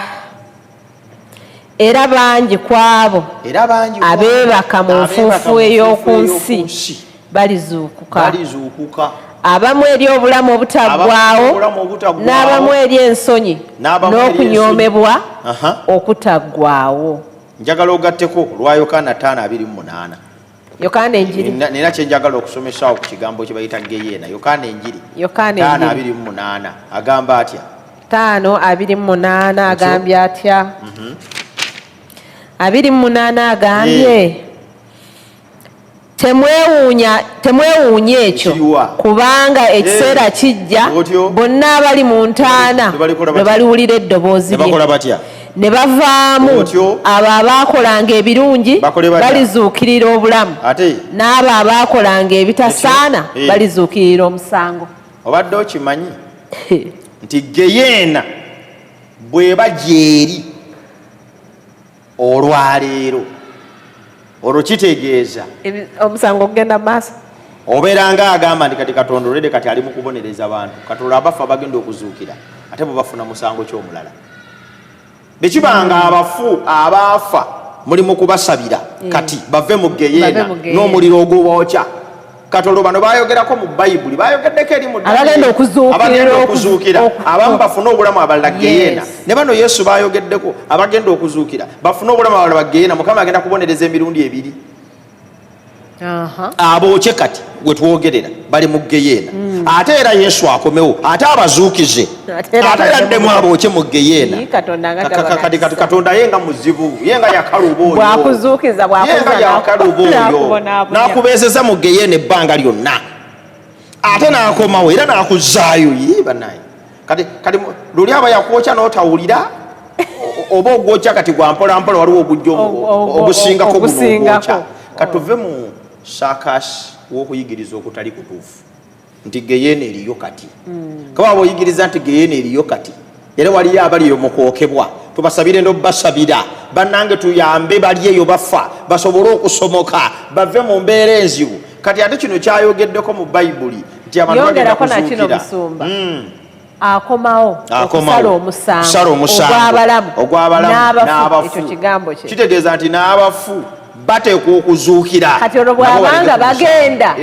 S4: era bangi ku abo
S5: Era bangi ku
S4: abeebaka mu
S5: abeebaka
S4: nfuufu
S5: mu
S4: ey'oku
S5: nfuufu
S4: nsi
S5: ey'oku nsi
S4: balizuukuka,
S5: balizuukuka,
S4: abamu eri obulamu obutaggwaawo,
S5: Abamu obulamu obutaggwaawo,
S4: n'abamu eri ensonyi
S5: n'abamu eri
S4: n'okunyoomebwa
S5: ensonyi.
S4: okutaggwaawo."
S5: Njagala ogatteko olwa Yokaana 5:28.
S4: Yokaana Enjiri.
S5: Nina kyenjagala okusomesaawo ku kigambo kye bayita geyeena. Yokaana Enjiri
S4: Yokaana
S5: 5
S4: Enjiri.
S5: 28 agamba atya?
S4: 5:28 agambye atya? 28 agambye, "Temwewuunya ekyo,
S5: Ekiriwa?
S4: kubanga ekiseera kijja
S5: Otyo.
S4: bonna abali mu ntaana
S5: Ne balikola
S4: lwe
S5: batya?
S4: baliwulira eddoboozi
S5: Ne bakola
S4: lye
S5: batya?
S4: ne bavaamu.
S5: Otyo.
S4: Abo abaakolanga ebirungi
S5: Bakole batya?
S4: balizuukirira obulamu,
S5: Ate
S4: n'abo abaakolanga ebitasaana balizuukirira omusango."
S5: Obadde okimanyi nti geyeena bw'eba gyeri olwaleero, olwo kitegeeza
S4: Omusango okugenda mu maaso.
S5: Obeera nga agamba nti kati Katonda olwedde kati ali mu kubonereza bantu. Katonda, abafu abagenda okuzuukira ate bwe bafuna musango ky'omulala, bekibanga abafu abaafa muli mu kubasabira kati bave mu
S4: Bave
S5: geyeena
S4: mu geyeena.
S5: n'omuliro ogubokya. Katonda bano bayogerako mu Bayibuli, bayogeddeko eri mu
S4: Abagenda okuzuukira,
S5: abagenda okuzuukira, abamu bafune obulamu, abalala geyeena. Ne bano Yesu bayogeddeko abagenda okuzuukira bafune obulamu, abalala bageyeena. Mukama agenda kubonereza emirundi ebiri. Abookye kati wetwogerera bali mu geyeena, ate era Yesu akomewo ate abazuukize,
S4: Ate era
S5: ate era addemu abookye mu geyeena.
S4: Ii, Katonda nga
S5: Kati
S4: tabagasa.
S5: Katonda ye nga muzibu, ye nga yakaluba oyo.
S4: Bwakuzuukiza, bwakuza,
S5: Ye nga yakaluba oyo,
S4: n'akubonaabonya.
S5: N'akubeezeza mu geyeena ebbanga lyonna, ate n'akomawo era n'akuzaayo. Ye banaye, kati luli aba yakwokya n'otawulira, oba ogwokya kati gwa mpola mpola, waliwo ogujja ogusingako guno
S4: Ogusingako.
S5: ogwokya. Katuve mu saakasi w'okuyigiriza okutali kutuufu nti geyeena eriyo kati. Kaba bw'oyigiriza nti geyeena eriyo kati, era waliyo abali eyo mu kwokebwa, tubasabire n'obbasabira. Bannange, tuyambe bali eyo bafa basobole okusomoka bave mu mbeera enzibu. Kati ate kino kyayogeddeko mu Bayibuli nti abantu bagenda
S4: Yongerako nakino,
S5: kuzuukira.
S4: Musumba. Akomawo
S5: Akomawo.
S4: okusala omusango
S5: Okusala omusango
S4: ogw'abalamu
S5: ogw'abalamu
S4: n'abafu.
S5: n'abafu.
S4: Ekyo kigambo kye.
S5: Kitegeeza nti n'abafu bateekwa okuzuukira.
S4: Kati olwo
S5: Nabo
S4: bw'abanga
S5: baleke ku musango.
S4: bagenda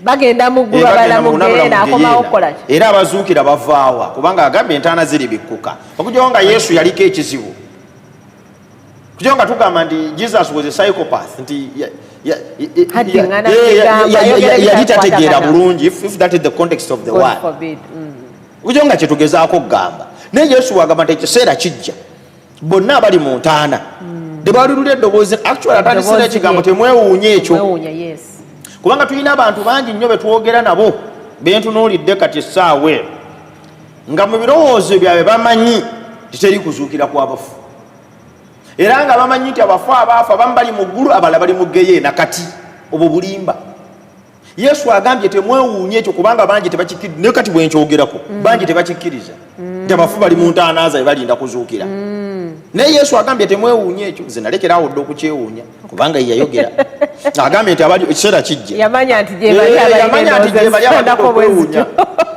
S4: bagenda mu ggulu,
S5: Bagenda
S4: abalala mu
S5: nabo
S4: geyeena,
S5: mu
S4: akomawo
S5: geyeena.
S4: okukola ki?
S5: Era abazuukira bavaawa? Kubanga agambye entaana ziribikkuka. Okugyawo nga Yesu yaliko ekizibu, kugyawo nga tugamba nti Jesus was a psychopath, nti
S4: Haddiŋŋana bigamba, ayogera
S5: yali tategeera
S4: ebitakwatagana.
S5: bulungi, if that is the context of the
S4: God
S5: word.
S4: forbid.
S5: Okugyawo nga kyetugezaako okugamba, naye Yesu wagamba nti ekiseera kijja bonna abali mu ntaana tebalirula eddoboozi. Actually, atandisira
S4: Eddoboozi
S5: ekigambo
S4: lye.
S5: temwewuunya ekyo,
S4: Mwewuunya, yes.
S5: kubanga tulina abantu bangi nnyo betwogera nabo bentunuulidde kati essaawa eno. Nga mu birowoozo byabwe bamanyi titeri kuzuukira kw'abafu, era nga bamanyi nti abafu abaafa abamu bali mu ggulu, abalala bali mu geyeena. Kati obwo bulimba. Yesu agambye temwewuunye ekyo, kubanga bangi tebakikkiriza. Naye kati bwenkyogerako, bangi tebakikkiriza nti abafu bali mu ntaana zaabwe balinda kuzuukira. Naye Yesu agambye temwewuunye ekyo. Nze nalekerawo dda okukyewuunya, kubanga ye yayogera, agambye nti abali ekiseera kijja.
S4: Yamanya nti gye bali
S5: Yamanya nti gye bali abagenda
S4: abalina
S5: okwewuunya.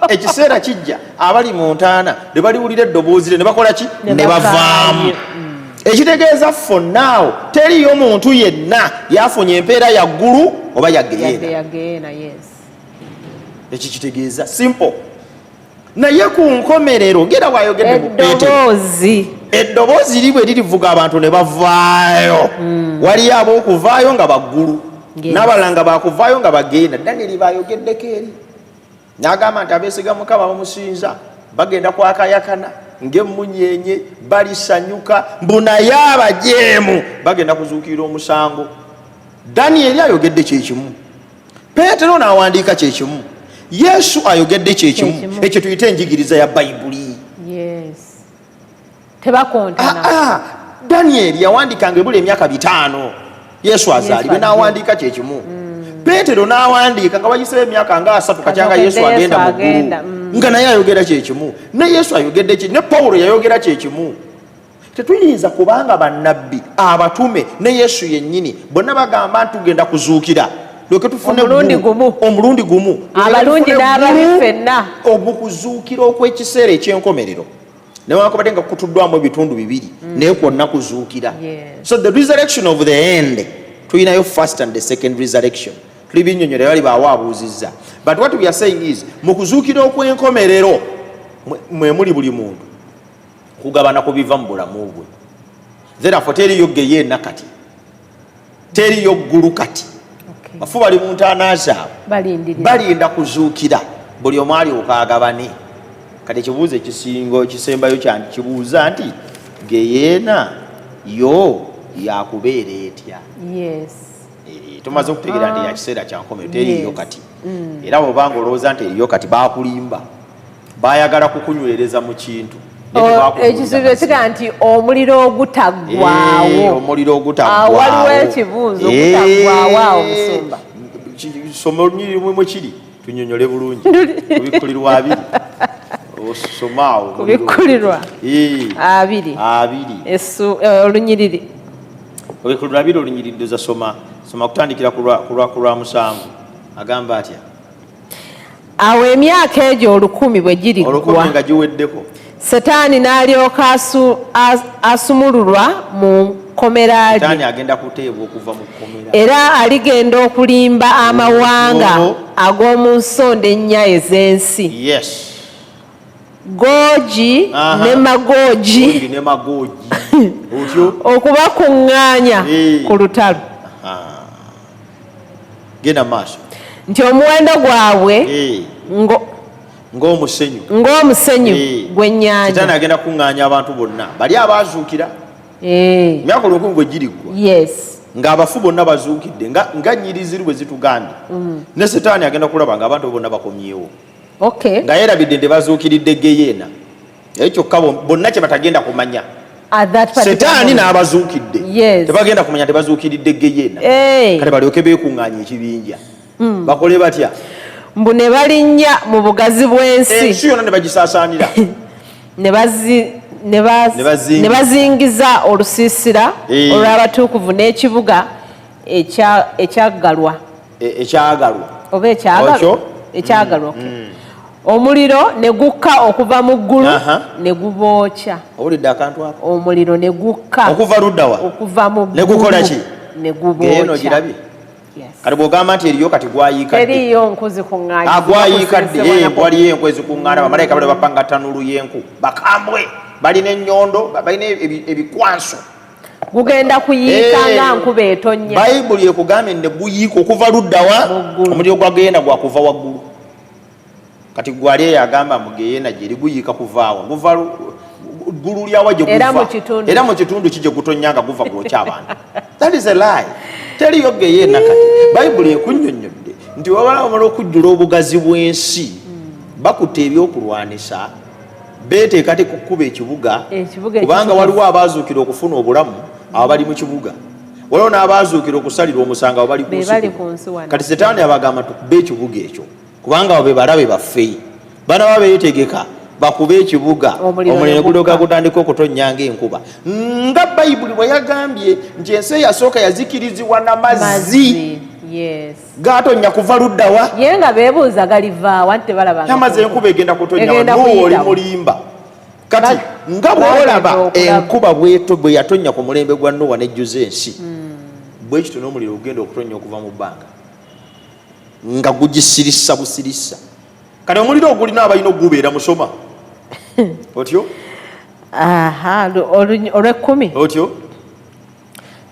S5: Ekiseera kijja, abali mu ntaana ne baliwulira eddoboozi lye ne bakola ki?
S4: Ne
S5: Ne bavaamu. Ekitegeeza for now teriyo muntu yenna yafunye empeera ya ggulu oba ya
S4: yadde
S5: geyeena.
S4: Yageena, yes.
S5: Ekyo kitegeeza simple. Naye ku nkomerero, gera bwayogedde mu Peetero,
S4: eddoboozi
S5: eddoboozi liri bwe lirivuga, abantu ne bavaayo. Waliyo ab'okuvaayo nga baggulu, n'abalala nga bakuvaayo nga bagenda. Danyeri bayogeddeko eri n'agamba nti abeesiga Mukama bamusinza bagenda kwakayakana ng'emmunyenye, balisanyuka, mbu naye abajeemu bagenda kuzuukirira omusango. Danyeri ayogedde kyekimu, Peetero n'awandiika kyekimu, Yesu ayogedde kyekimu.
S4: Kyekimu.
S5: Ekyo tuyite enjigiriza ya Bayibuli.
S4: Yes, tebakontana.
S5: Ah, ah, Danyeri yawandiikanga ebula emyaka 5 Yesu azaalibwe,
S4: Yesu
S5: n'awandiika kyekimu. Peetero n'awandiika nga wayisewo emyaka nga 3 kacyanga
S4: Kano
S5: Yesu
S4: kedde
S5: agenda
S4: Yesu
S5: mu ggulu,
S4: agenda,
S5: nga naye ayogera kyekimu. Ne Yesu ayogedde ki, ne Pawulo yayogera kyekimu. Tetuyinza kubanga bannabbi, abatume ne Yesu yennyini bonna bagamba nti tugenda kuzuukira, lweke tufune
S4: Omulundi
S5: eggulu.
S4: gumu.
S5: Omulundi gumu.
S4: Abalungi
S5: Tugenda tufune
S4: n'ababi
S5: eggulu,
S4: ffenna.
S5: Omukuzuukira okw'ekiseera eky'enkomerero, newankubadde nga kutuddwamu ebitundu bibiri, naye kwonna kuzuukira. So the resurrection of the end, tulinayo first and the second resurrection. Tuli binyonyola bali baawo abuuzizza, but what we are saying is mu kuzuukira okw'enkomerero mwe muli buli muntu kugabana ku biva mu bulamu bwe. Therefore teriyo geyeena kati, teriyo ggulu kati. Bafu bali mu ntaana zaabwe.
S4: Balindirira.
S5: Balinda kuzuukira, buli omu alyoka agabane. Kati ekibuuzo ekisinga ekisembayo kyandi kibuuza nti geyeena yo yakubeera etya? Tumaze okutegeera nti yakiseera kyankomero, teriiyo kati. Era bwobanga olowooza nti eriyo kati, bakulimba, bayagala kukunywereza mu kintu, naye tebakubuulira
S4: Ekisuubizo
S5: mazima.
S4: kigaa nti omuliro ogutaggwawo.
S5: Omuliro
S4: Ah,
S5: ogutaggwawo.
S4: waliwo ekibuuzo ogutaggwawo awo, musumba.
S5: Soma olunyiriri mwe kiri, tunyonyole bulungi. Kubikkulirwa 2, osomaawo.
S4: Kubikkulirwa 2.
S5: 2.
S4: Olunyiriri.
S5: Kubikkulirwa 2, olunyiriri ndoza soma, soma kutandikira ku lwa 7. Agamba atya?
S4: Awo emyaka egyo 1000 bwe
S5: 1000
S4: giriggwa,
S5: nga giweddeko,
S4: Setaani n'alyoka asumululwa mu kkomera lye.
S5: Sitaani agenda kuteebwa okuva mu kkomera.
S4: Era aligenda okulimba amawanga ag'omu nsonda ennya ez'ensi, Googi ne Magoogi,
S5: Gogi ne Magoogi, otyo.
S4: Okubakuŋŋaanya ku lutalo.
S5: Genda mu maaso.
S4: Nti omuwendo gwabwe
S5: Ng'omusenyu.
S4: Ng'omusenyu
S5: Sitaani
S4: gw'ennyanja.
S5: agenda kuŋŋaanya abantu bonna bali abaazuukira emyaka 1000 bwe giriggwa, ng'abafu bonna bazuukidde, nga nnyiriziru bwe zitugambye. Ne Sitaani agenda kulaba ng'abantu bonna bakomyewo, nga yeerabidde nti bazuukiridde geyeena. Naye kyokka bonna kye batagenda kumanya,
S4: At that particular
S5: Setaani
S4: moment.
S5: n'abazuukidde tebagenda kumanya tebazuukiridde geyeena. Kale balyoke beekuŋŋaanya ekibinja, bakole batya?
S4: Mbu ne balinnya mu bugazi bw'ensi.
S5: Ensi yonna ne bagisaasaanira.
S4: Ne
S5: Ne bazingiza.
S4: Ne bazingiza olusiisira olw'abatukuvu n'ekibuga ekyaggalwa.
S5: Ekyagalwa.
S4: Oba ekyagalwa.
S5: Okyo?
S4: Ekyagalwa, okay. Omuliro ne gukka okuva mu ggulu ne gubookya.
S5: Owulidde akantu ako?
S4: Omuliro ne gukka
S5: Okuva luddawa?
S4: Okuva mu
S5: Ne gukola
S4: ggulu
S5: ki?
S4: ne
S5: Geyeena
S4: gubookya.
S5: ogirabye? Kati bw'ogamba nti eriyo kati, gwayiika ddi?
S4: Teriyo nku zikuŋŋaanya.
S5: Agwayiika ddi? Waliyo enku ezikuŋŋaana. Bamalayika bali bapanga tanulu y'enku, bakambwe, balina ennyondo, balina ebikwanso.
S4: Gugenda kuyiika nga nkuba etonnya.
S5: Bayibuli ekugambye ne guyiika okuva luddawa?
S4: Mu ggulu.
S5: Omuliro gwagenda gwakuva waggulu. Kati gwali eyo agamba mu geyeena gyeri guyiika kuvaawa? Guva ggulu lyawa gye
S4: Era
S5: guva?
S4: mu kitundu.
S5: Era mu kitundu ki gye gutonnya nga guva gwokya abantu? That is a lie. Teriyo geyeena kati. Bayibuli ekunnyonnyodde nti wabala bamala okujjula obugazi bw'ensi, bakutte ebyokulwanisa. Beeteekateeka okukuba ekibuga,
S4: Ekibuga
S5: kubanga
S4: ekitukuvu.
S5: Waliwo abaazuukira okufuna obulamu, abo bali mu kibuga. Waliwo n'abaazuukira okusalirwa omusango, abo bali ku
S4: Be
S5: nsi
S4: bali
S5: kuno.
S4: ku nsi wano.
S5: Kati Setaani abagamba, "Tukube ekibuga ekyo, kubanga abo be balabe baffe." Banaba beetegeka bakube ekibuga,
S4: Omuliro
S5: omuliro
S4: ne
S5: gulyoka
S4: gukka.
S5: gutandika okutonnya ng'enkuba, nga Bayibuli bwe yagambye nti ensi eyasooka yazikirizibwa n'amazzi
S4: Mazzi, yes.
S5: Gatonnya kuva luddawa?
S4: Ye nga beebuuza galivaawa nti tebalabanga.
S5: Amazzi, enkuba egenda kutonnya.
S4: Egenda
S5: Nuwa oli
S4: kuyitawo.
S5: mulimba. Kati nga
S4: bagenda
S5: bwolaba
S4: okulaba.
S5: Enkuba bweto bwe yatonnya ku mulembe gwa Nuwa nejjuza ensi, bwe kityo n'omuliro ogenda okutonnya okuva mu bbanga nga gugisirisa busirisa. Kati omuliro ogulina abalina okugubeera musoma otyo.
S4: Aha, olw'ekkumi.
S5: Otyo.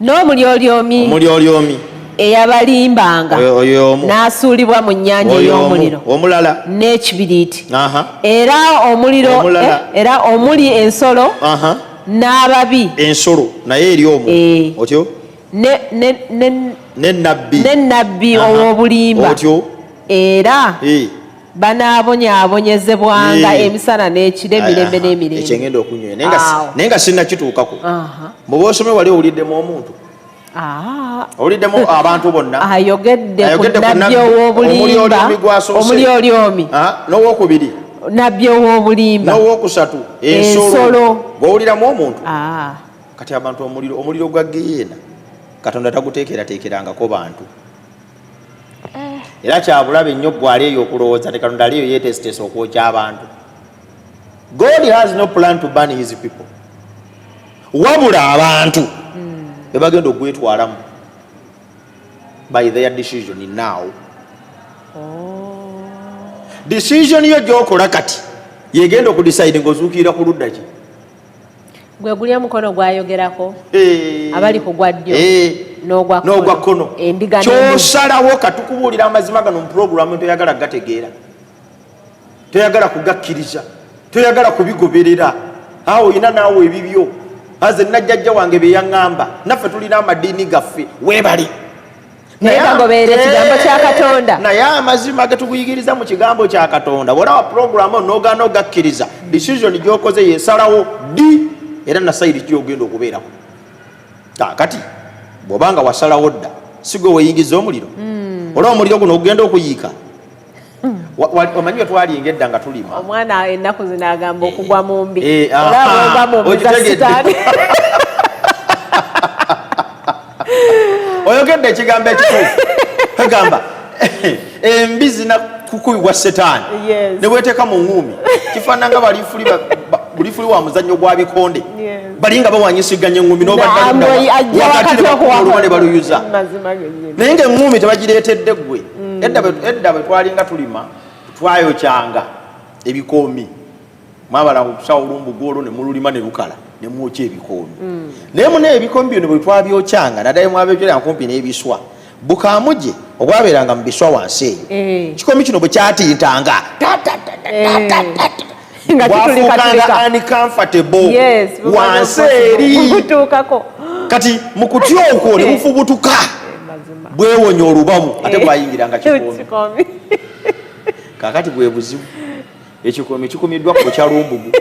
S4: N'omulyolyomi
S5: Omulyolyomi
S4: eyabalimbanga
S5: Oyo omu.
S4: n'asuulibwa mu nnyanja
S5: Oyo omu.
S4: ey'omuliro
S5: Omulala.
S4: n'ekibiriiti, era omuliro
S5: Omulala.
S4: era omuli ensolo n'ababi.
S5: Ensolo naye eri omwo. Otyo. Ne nabbi.
S4: Ne nabbi ow'obulimba.
S5: Otyo.
S4: Era banaabonyaabonyezebwanga emisana n'ekiro emirembe n'emirembe.
S5: Ekyengenda okunywera
S4: Awo.
S5: naye nga sinnakituukako. Muba osome wali owuliddemu omuntu, owuliddemu abantu bonna.
S4: Ayogedde ku
S5: Ayogedde ku
S4: nabbi
S5: nabbi
S4: ow'obulimba.
S5: Omulyolyomi gw'asoose.
S4: Omulyolyomi.
S5: N'owokubiri.
S4: Nabbi ow'obulimba.
S5: N'owokusatu ensolo.
S4: Ensolo.
S5: Gw'owuliramu omuntu. Kati abantu, omuliro gwa Geyeena Katonda taguteekerateekerangako bantu, era kyabulabe nnyo gwali eyo okulowooza nti Katonda aliyo yeeteeseteese okwokya abantu. God has no plan to burn his people, wabula abantu bebagenda ogwetwalamu by their decision now. Decision yo gyokola kati yegenda okudecide ngaozuukirira ku ludda ki.
S4: Gwe guli omukono gwayogerako, abali ku gwa ddyo n'ogwa
S5: n'ogwa kkono.
S4: Endiga n'embuzi.
S5: Kyosalawo. Katukubuulira amazima gano mu puroguramu, toyagala gategeera, toyagala kugakkiriza, toyagala kubigoberera. Awo olina naawe ebibyo, aze najjajja wange bye yaŋŋamba, naffe tulina amadiini gaffe, weebale.
S4: Naye bagoberera ekigambo kya Katonda.
S5: Naye amazima getukuyigiriza mu kigambo kya Katonda, bwolaba puroguramu nogaana ogakkiriza, decision gyokoze yesalawo ddi era na side kyogenda okubeerako. Kakati bw'obanga wasalawo dda, si gwe weyingiza omuliro? Olaba omuliro guno ogenda okuyiika. Omanyi bwe twalinga edda nga tulima?
S4: Omwana ennaku zino agamba okugwa mu mbi.
S5: Aha,
S4: Olaba ogwa mu mbi za
S5: okitegedde.
S4: Sitaani.
S5: Oyogedde ekigambo ekituufu. Egamba embi zina kukubibwa Setaani. Ne bweteeka mu ŋŋuumi kifaanana nga balifuli bulifuli wa muzannyo gwa bikonde. Bali nga bawanyisiganya eŋŋumi
S4: Ajja wakati
S5: n'obaddaluba ne baluyuza.
S4: Mazima gennyini.
S5: Naye nga eŋŋumi tebagireetedde ggwe. Edda bwe twalinga tulima, twayokyanga ebikoomi. Mwabalanga okusawo olumbugu olwo ne mululima ne lukala ne mwokya ebikoomi. Naye muna ebikoomi bino bwe twabyokyanga, naddala mwabyokyeranga kumpi n'ebiswa, bukaamuje obwabeeranga mu biswa wansi eyo, kikoomi kino bwe kyatintanga,
S4: Nga
S5: bwafuukanga
S4: kitulika.
S5: Uncomfortable wansi eri.
S4: Butuukako.
S5: Kati mu kutya okwo ne bufubutuka,
S4: Mazima.
S5: bwewonya olubamu, ate bwayingiranga kikoomi.
S4: Kikoomi.
S5: Kakati bwe buzibu, ekikoomi kikumiddwa ku kyalumbugu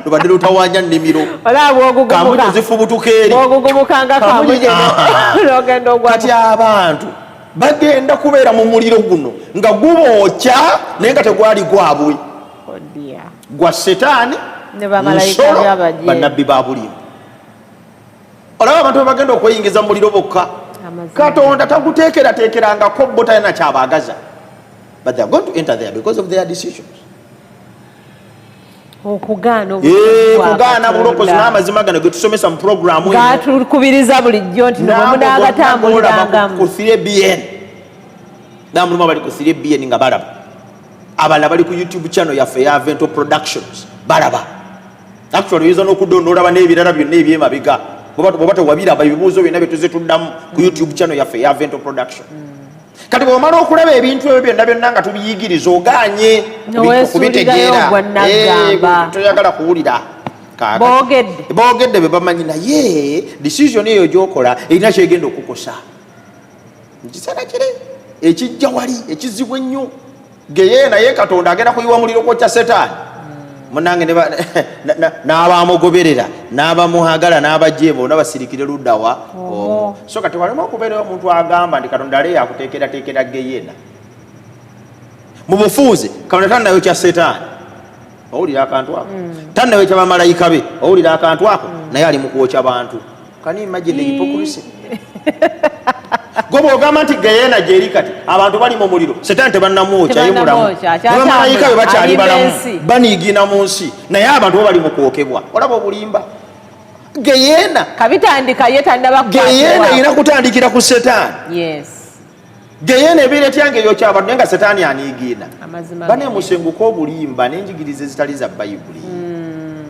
S5: lubadde lutawanya nnimiro.
S4: Olaba
S5: Kamuje
S4: bwogugumuka.
S5: zifubutuka eri.
S4: Bwogugumukanga kamuje n'ogenda ogwa.
S5: Kati abantu bagenda kubeera mu muliro guno nga gubookya, naye nga tegwali gwabwe.
S4: Oh dear.
S5: Gwa Setaani,
S4: Ne bamalayika
S5: nsolo,
S4: by'abajeemu.
S5: bannabbi ba bulimba. Olaba abantu bebagenda okweyingiza mu muliro bokka.
S4: Amazima.
S5: Katonda taguteekerateekerangako bo, talina kyabaagaza, but they are going to enter there because of their decisions.
S4: Okugaana obulokozi bwa
S5: Kugaana bulokozi
S4: Katonda.
S5: N'amazima gano ge tusomesa mu puroguramu eno,
S4: Gatukubiriza bulijjo nti
S5: n'ago gonna golaba
S4: munaagatambulirangamu.
S5: ku 3BN, namulimu abali ku 3BN nga balaba, abalala bali ku YouTube channel yaffe eya Vento Productions balaba. Actually oyinza n'okudda n'olaba n'ebirala byonna ebyemabega bwoba tewabiraba, ebibuuzo byonna byetuze tuddamu ku YouTube channel yaffe eya Vento Production. Kati bwomala okulaba ebintu ebyo byonna byonna nga tubiyigiriza, oganye
S4: Neweesuulirayo
S5: kubitegeera.
S4: ogwa Naggamba.
S5: Toyagala kuwulira.
S4: Boogedde.
S5: Boogedde be bamanyi, naye decision eyo gyokola erina kyegenda okukosa mukiseera kiri ekijja wali ekizibu ennyo. Geye naye Katonda agenda kuyiwa muliro kwokya Setaani. Munange n'abamugoberera n'abamuhagala n'abajje bonna basirikire luddawa omwo. So kati walema okubeerayo omuntu agamba nti Katonda ale yakuteekerateekera geyena. Mu bufuuzi Katonda tannayokya Setaani, owulira akantu ako? Tannayokya bamalayika be, owulira akantu ako? Naye ali mu kwokya bantu. Can you imagine the hypocrisy? Gwe bw'ogamba nti geyena gyeri, kati abantu bali mu muliro, Setaani tebannamwokya, ye mulamu.
S4: Tebannamwokya, akyatambula,
S5: ne bamalayika be bakyali
S4: alimba
S5: balamu,
S4: ensi.
S5: Baniigina mu nsi, naye abantu bo bali mu kwokebwa. Olaba obulimba? Geyena
S4: Kabitandika ye tannaba
S5: geyena
S4: kukwatibwako.
S5: Erina kutandikira ku Setaani. Geyena ebeera etya nga eyokya abantu naye nga Setaani aniigiina?
S4: Amazima
S5: Bane
S4: ge.
S5: Musenguka obulimba n'enjigiriza ezitali za Bayibuli.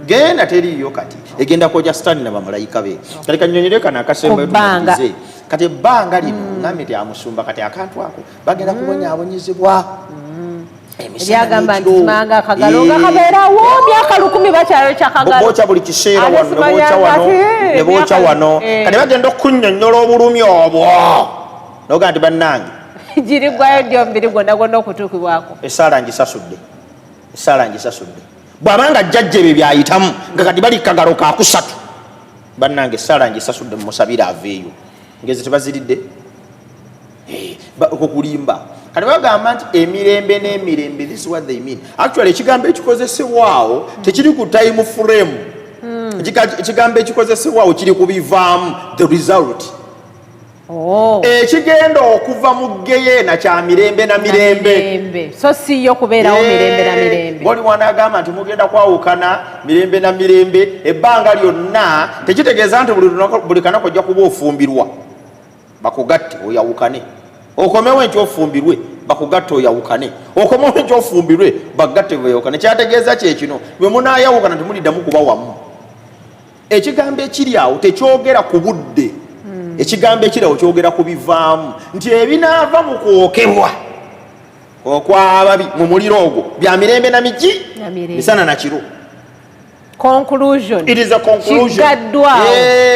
S5: Geyena teriiyo kati, egenda kwokya Sitaani na bamalayika be. Kati kanyonyere kano akasembayo
S4: Ku bbanga.
S5: tumalirize. Kati ebbanga lino ngambye nti amusumba kati akantu ako bagenda kubonyaabonyezebwa emisana
S4: Ebyagamba nti
S5: n'ekiro.
S4: simanga akagalo nga kabeerawo myaka 1000 bakyayokya kagalo.
S5: Bookya buli kiseera
S4: Ate
S5: wano ne bookya
S4: simanyanga
S5: wano
S4: ati,
S5: ne bookya wano. Kati bagenda okunnyonnyola obulumi obwo nogaa nti bannange,
S4: Giriggwayo ddi omubiri gwonna gwonna okutuukibwako?
S5: Esaala ngisasudde, esaala ngisasudde. Bw'abanga jjajja ebyo byayitamu nga kati bali kagalo kakusatu, bannange, esaala ngisasudde, mumusabire aveeyo. Ngezi tebaziridde. Okwo kulimba. Kati bagamba nti emirembe n'emirembe, this is what they mean. Actually, ekigambo ekikozesebwawo tekiri ku time frame. Ekigambo ekikozesebwawo kiri ku bivaamu, the result. Ekigenda okuva mu geyeena kya mirembe na mirembe.
S4: Mirembe, so si yo kubeerawo mirembe na mirembe.
S5: Oli wanaagamba nti mugenda kwawukana mirembe na mirembe, ebbanga lyonna, tekitegeeza nti buli kanaku ojja kuba ofumbirwa bakugatte oyawukane, okomewo enkya ofumbirwe bakugatte oyawukane, okomewo enkya ofumbirwe bagatte oyawukane. Kyategeeza kyekino, bwe munaayawukana temuliddamu kuba wamu. Ekigambo ekiri awo tekyogera ku budde. Ekigambo ekiri awo kyogera ku bivaamu, nti ebinaava mu kwokebwa okwababi mu muliro ogwo bya mirembe na miki?
S4: Na mirembe.
S5: Misana na kiro.
S4: Conclusion.
S5: It is a conclusion.
S4: Kiggaddwawo.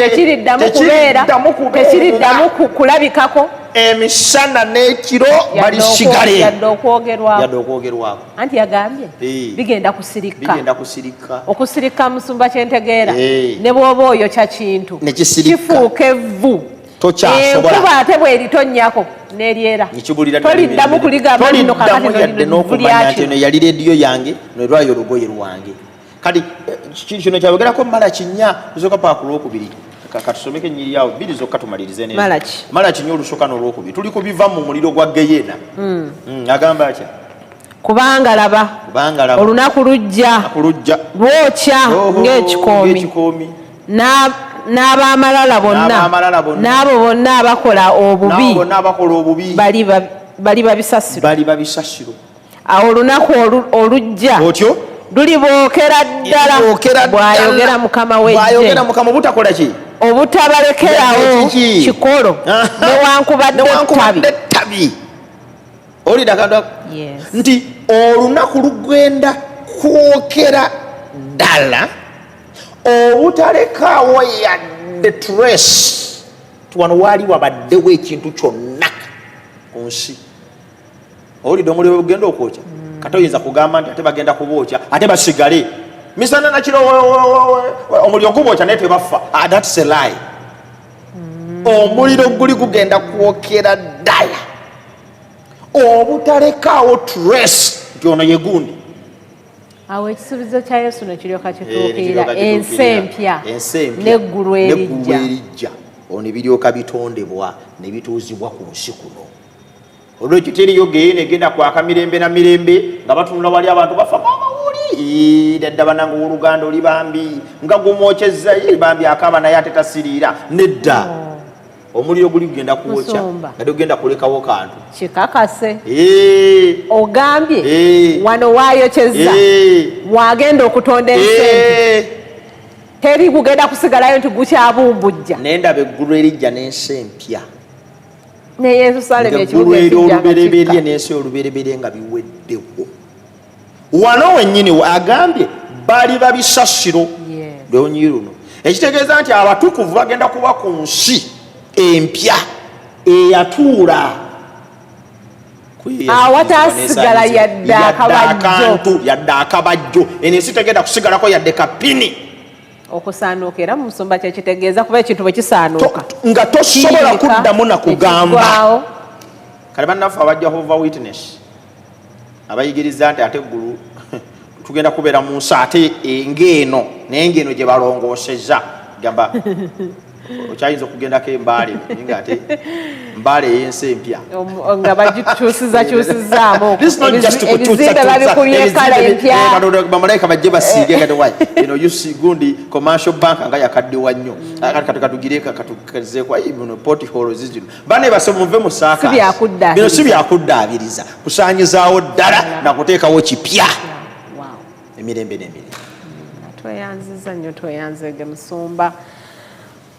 S4: Tekiriddamu kubeera.
S5: Tekiriddamu kubeera.
S4: Tekiriddamu kulabikako.
S5: Emisana n'ekiro
S4: Yadde
S5: balisigale.
S4: Yadde okwogerwako.
S5: Yadde okwogerwako.
S4: Anti yagambye bigenda kusirika.
S5: Bigenda kusirika.
S4: Okusirika, musumba, kyentegeera, ne bw'oba oyokya kintu
S5: Ne kisirika.
S4: kifuuka evvu.
S5: Tokyasobola.
S4: Enkuba ate bweritonnyako neryera,
S5: Nekibulira.
S4: toliddamu kuligamba lino kakati.
S5: Toliddamu yadde n'okumanya nti eno yali rediyo yange, nolwayo olugoye lwange. Kati kino kyayogerako Malaki 4 lusooka paka ku lwokubiri. Katusomeko ennyiri yawo bbiri zokka tumalirize n'ezo.
S4: Malaki.
S5: Malaki 4 olusooka n'olwokubiri. Tuli ku biva mu muliro gwa geyena. Agamba atya?
S4: Kubanga laba,
S5: Kubanga laba,
S4: olunaku lujja,
S5: kulujja,
S4: lwokya ng'ekikoomi,
S5: ng'ekikoomi,
S4: n'ab'amalala bonna,
S5: N'ab'amalala bonna,
S4: n'abo bonna abakola obubi,
S5: n'abo bonna abakola obubi,
S4: baliba bisasiro.
S5: Baliba bisasiro.
S4: Awo olunaku olujja
S5: otyo
S4: lulibookera ddala,
S5: Lulibookera ddala.
S4: bw'ayogera Mukama w'eggye,
S5: Bw'ayogera Mukama, obutakola ki?
S4: Obutabalekerawo
S5: Kiki?
S4: kikolo newankubadde ettabi.
S5: Newankubadde ettabi. Owulira akantu ako?
S4: Yes.
S5: Nti olunaku lugenda kwokera ddala obutalekaawo yadde trace ti wano waali wabaddewo ekintu kyonna ku nsi. Owulidde omuliro gugenda okwokya? Kati oyinza kugamba nti ate bagenda kubookya ate basigale misana nakiro, omuliro gubookya naye tebafa? Ah, that's a lie. Omuliro guli gugenda kwokera ddala obutalekaawo trace nti ono ye gundi.
S4: Awo ekisuubizo kya Yesu ne kiryoka
S5: Eh,
S4: kituukirira,
S5: ne kiryoka
S4: ensi
S5: kituukirira.
S4: empya
S5: Ensi empya
S4: n'eggulu
S5: n'eggulu
S4: eriggya.
S5: Eriggya ono ne biryoka bitondebwa ne bituuzibwa ku nsi kuno. Olwekyo teriyo geena egenda kwaka mirembe na mirembe nga batunula wali abantu bafa mamawuli dadda. Banange, owooluganda oli bambi nga gumwokyezza, ye bambi akaaba naye ate tasiriira. Nedda, omuliro guli gugenda kwokya
S4: Musumba.
S5: nga tegugenda kulekawo kantu.
S4: Kikakase.
S5: Eh,
S4: Ogambye wano waayokyezza, wagenda okutonda ensi empya, teri gugenda kusigalayo nti gukyabumbujja.
S5: Naye ndaba eggulu erijja n'ensi empya,
S4: Ne Yerusaalemi
S5: ng'eggulu
S4: ekibuga
S5: eri
S4: ekijja nga
S5: olubereberye
S4: kikka.
S5: n'ensi olubereberye nga biweddewo. Wano wennyini agambye baliba bisasiro. Lwonyi luno ekitegeeza nti abatukuvu bagenda kuba ku nsi empya eyatuula.
S4: Awatasigala yadde akabajjo.
S5: Yadde akabajjo. Eno ensi tegenda kusigalako yadde kapini.
S4: Okusaanuuka era musumba kyekitegeeza kuba ekintu bwe kisaanuuka.
S5: Nga tosobola kuddamu na kugamba. Kale bannaffe aba Jehovah Witness abayigiriza nti ate eggulu tugenda kubeera mu nsi ate ng'eno naye ng'eno gye balongoosezza gamba okyayinza okugendako embaale naye ate mbaale ey'ensi empya
S4: nga bagikyusizakyusizaamu ebizimbe babikubye ekkala empya
S5: bamalayika bajje basiige kati why eno UC gundi commercial bank nga yakaddiwa nnyo kati katugire katukazeeko buno pothole zino bane base muve mu saaka bino si byakuddaabiriza kusaanyizaawo ddala nakuteekawo kipya emirembe n'emirembe.
S4: Tweyanziza nnyo tweyanzeege musumba.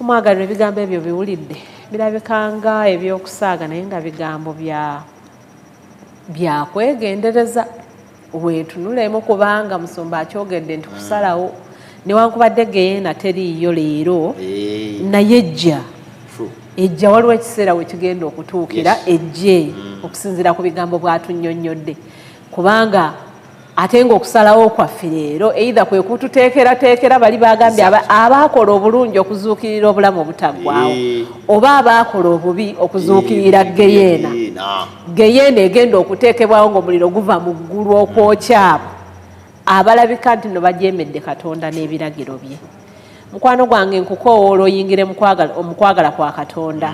S4: Omwagalwa ebigambo ebyo biwulidde birabika nga ebyokusaaga naye nga bigambo bya kwegendereza weetunulemu kubanga musumba akyogedde nti kusalawo newankubadde geyeena teriiyo leero naye ejja waliwo ekiseera we kigenda okutuukira ejje okusinziira ku bigambo bw'atunnyonnyodde kubanga ate ng'okusalawo kwaffe leero either kwe kututeekerateekera bali bagambye abaakola obulungi okuzuukirira obulamu obutaggwaawo oba abaakola obubi okuzuukirira geyeena. Geyeena egenda okuteekebwawo ng'omuliro guva mu ggulu okwokya abo abalabika nti no bajeemedde Katonda n'ebiragiro bye. Mukwano gwange nkukoowoola oyingire mu kwagala kwa Katonda,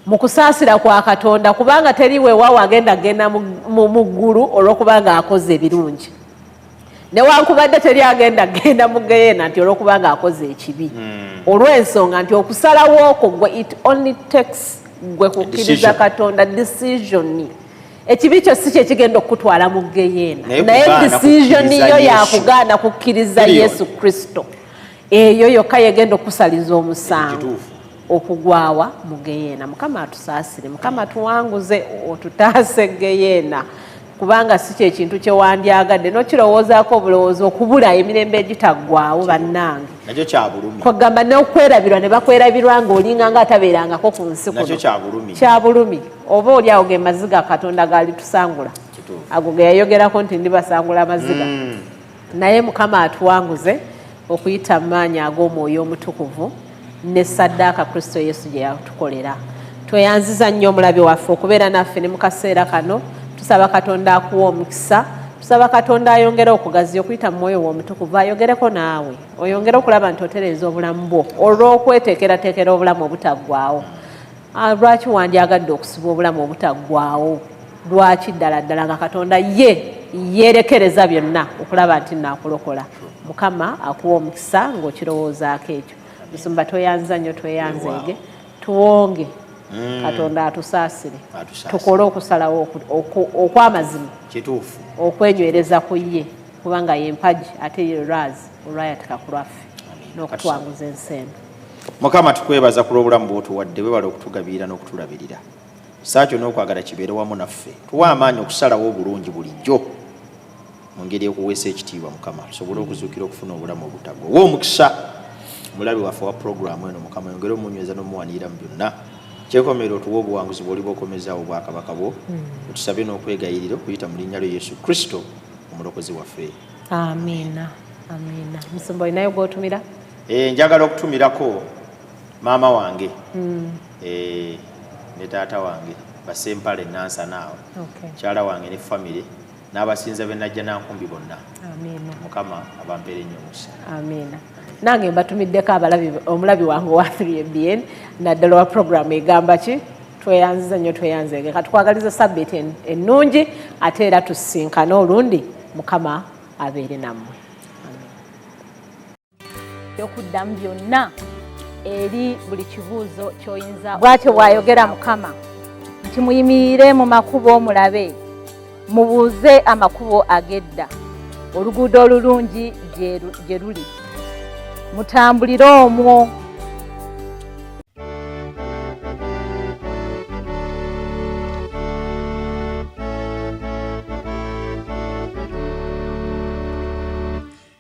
S4: mu kusaasira kwa Katonda, kubanga teri weewaawo agenda genda mu ggulu olw'okubanga akoze ebirungi, newankubadde teri agenda genda mu geyeena nti olw'okubanga akoze ekibi, olw'ensonga nti okusalawo okwo gwe it only takes gwe kukkiriza Katonda decision. Ekibi kyo si kye kigenda okukutwala mu geyeena, naye decision yo yakugaana kukkiriza Yesu Kristo, eyo yokka yegenda okusaliza omusango okugwawa mu geyeena. Mukama atusaasire, Mukama tuwanguze otutaase geyeena, kubanga si kye kintu kye wandyagadde n'okirowoozaako obulowooza okubula emirembe egitaggwaawo bannange.
S5: Nakyo kya bulumi.
S4: Kwegamba n'okwerabirwa ne bakwerabirwa ng'olinga nga atabeerangako ku nsi kuno.
S5: Nakyo kya bulumi.
S4: Kya bulumi. Oba oli awo ge maziga Katonda gaalitusangula. Ago ge yayogerako nti ndibasangula amaziga. Naye Mukama atuwanguze okuyita mu maanyi ag'Omwoyo Omutukuvu ne ssaddaaka Kristo Yesu gye yatukolera. Tweyanziza nnyo omulabi waffe okubeera naffe ne mu kaseera kano. Tusaba Katonda akuwa omukisa, tusaba Katonda ayongere okugaziya okuyita mu Mwoyo we Omutukuvu, ayogereko naawe oyongere okulaba nti otereeza obulamu bwo olw'okweteekerateekera obulamu obutaggwaawo. Lwaki wandyagadde okusiba obulamu obutaggwaawo? Lwaki ddala ddala nga Katonda ye yeerekereza byonna okulaba nti naakulokola? Mukama akuwa omukisa ng'okirowoozaako ekyo. Musumba tweyanziza nnyo, tweyanzeege, tuwonge Katonda atusaasire, tukole okusalawo okw'amazima
S5: kituufu,
S4: okwenywereza ku ye, kubanga ye mpagi ate ye lwazi olwayatika ku lwaffe n'okutuwanguza ensi eno.
S5: Mukama tukwebaza ku lw'obulamu bw'otuwadde, weebale okutugabirira n'okutulabirira. Saakyo n'okwagala kibeere wamu naffe, tuwe amaanyi okusalawo obulungi bulijjo mu ngeri ekuweesa ekitiibwa Mukama, tusobole okuzuukira okufuna obulamu obutaggwa. Wa omukisa omulabi waffe wa pulogulaamu eno Mukama, yongere omunyweza n'omuwanirira mu byonna. Kyekomeera otuwe obuwanguzi bw'oliba okomezaawo obwakabaka bwo, otusabye n'okwegayirira okuyita mu linnya lyo Yesu Kristo omulokozi waffe.
S4: Amiina, amiina. Musumba olinayo gw'otumira?
S5: Njagala okutumirako maama wange ne taata wange Basempale Nansana awo, kyala wange ne famire n'abasinza be Najja Nankumbi bonna.
S4: Amiina.
S5: Mukama abampeere nnyo omukisa.
S4: Amiina. Nange mbatumiddeko omulabi wange owa 3ABN naddala wa puroguramu egamba ki? Tweyanziza nnyo, tweyanzeege. Katukwagaliza sabbiiti ennungi ate era tusisinkane olundi. Mukama abeere nammwe.
S1: Okuddamu byonna eri buli kibuuzo ky'oyinza. Bw'atyo bw'ayogera Mukama nti muyimirire mu makubo mulabe, mubuuze amakubo ag'edda, oluguudo olulungi gye luli, mutambulire omwo.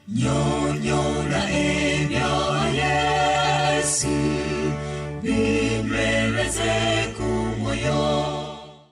S2: Nyonyola ebya Yesu binywereze ku mwoyo.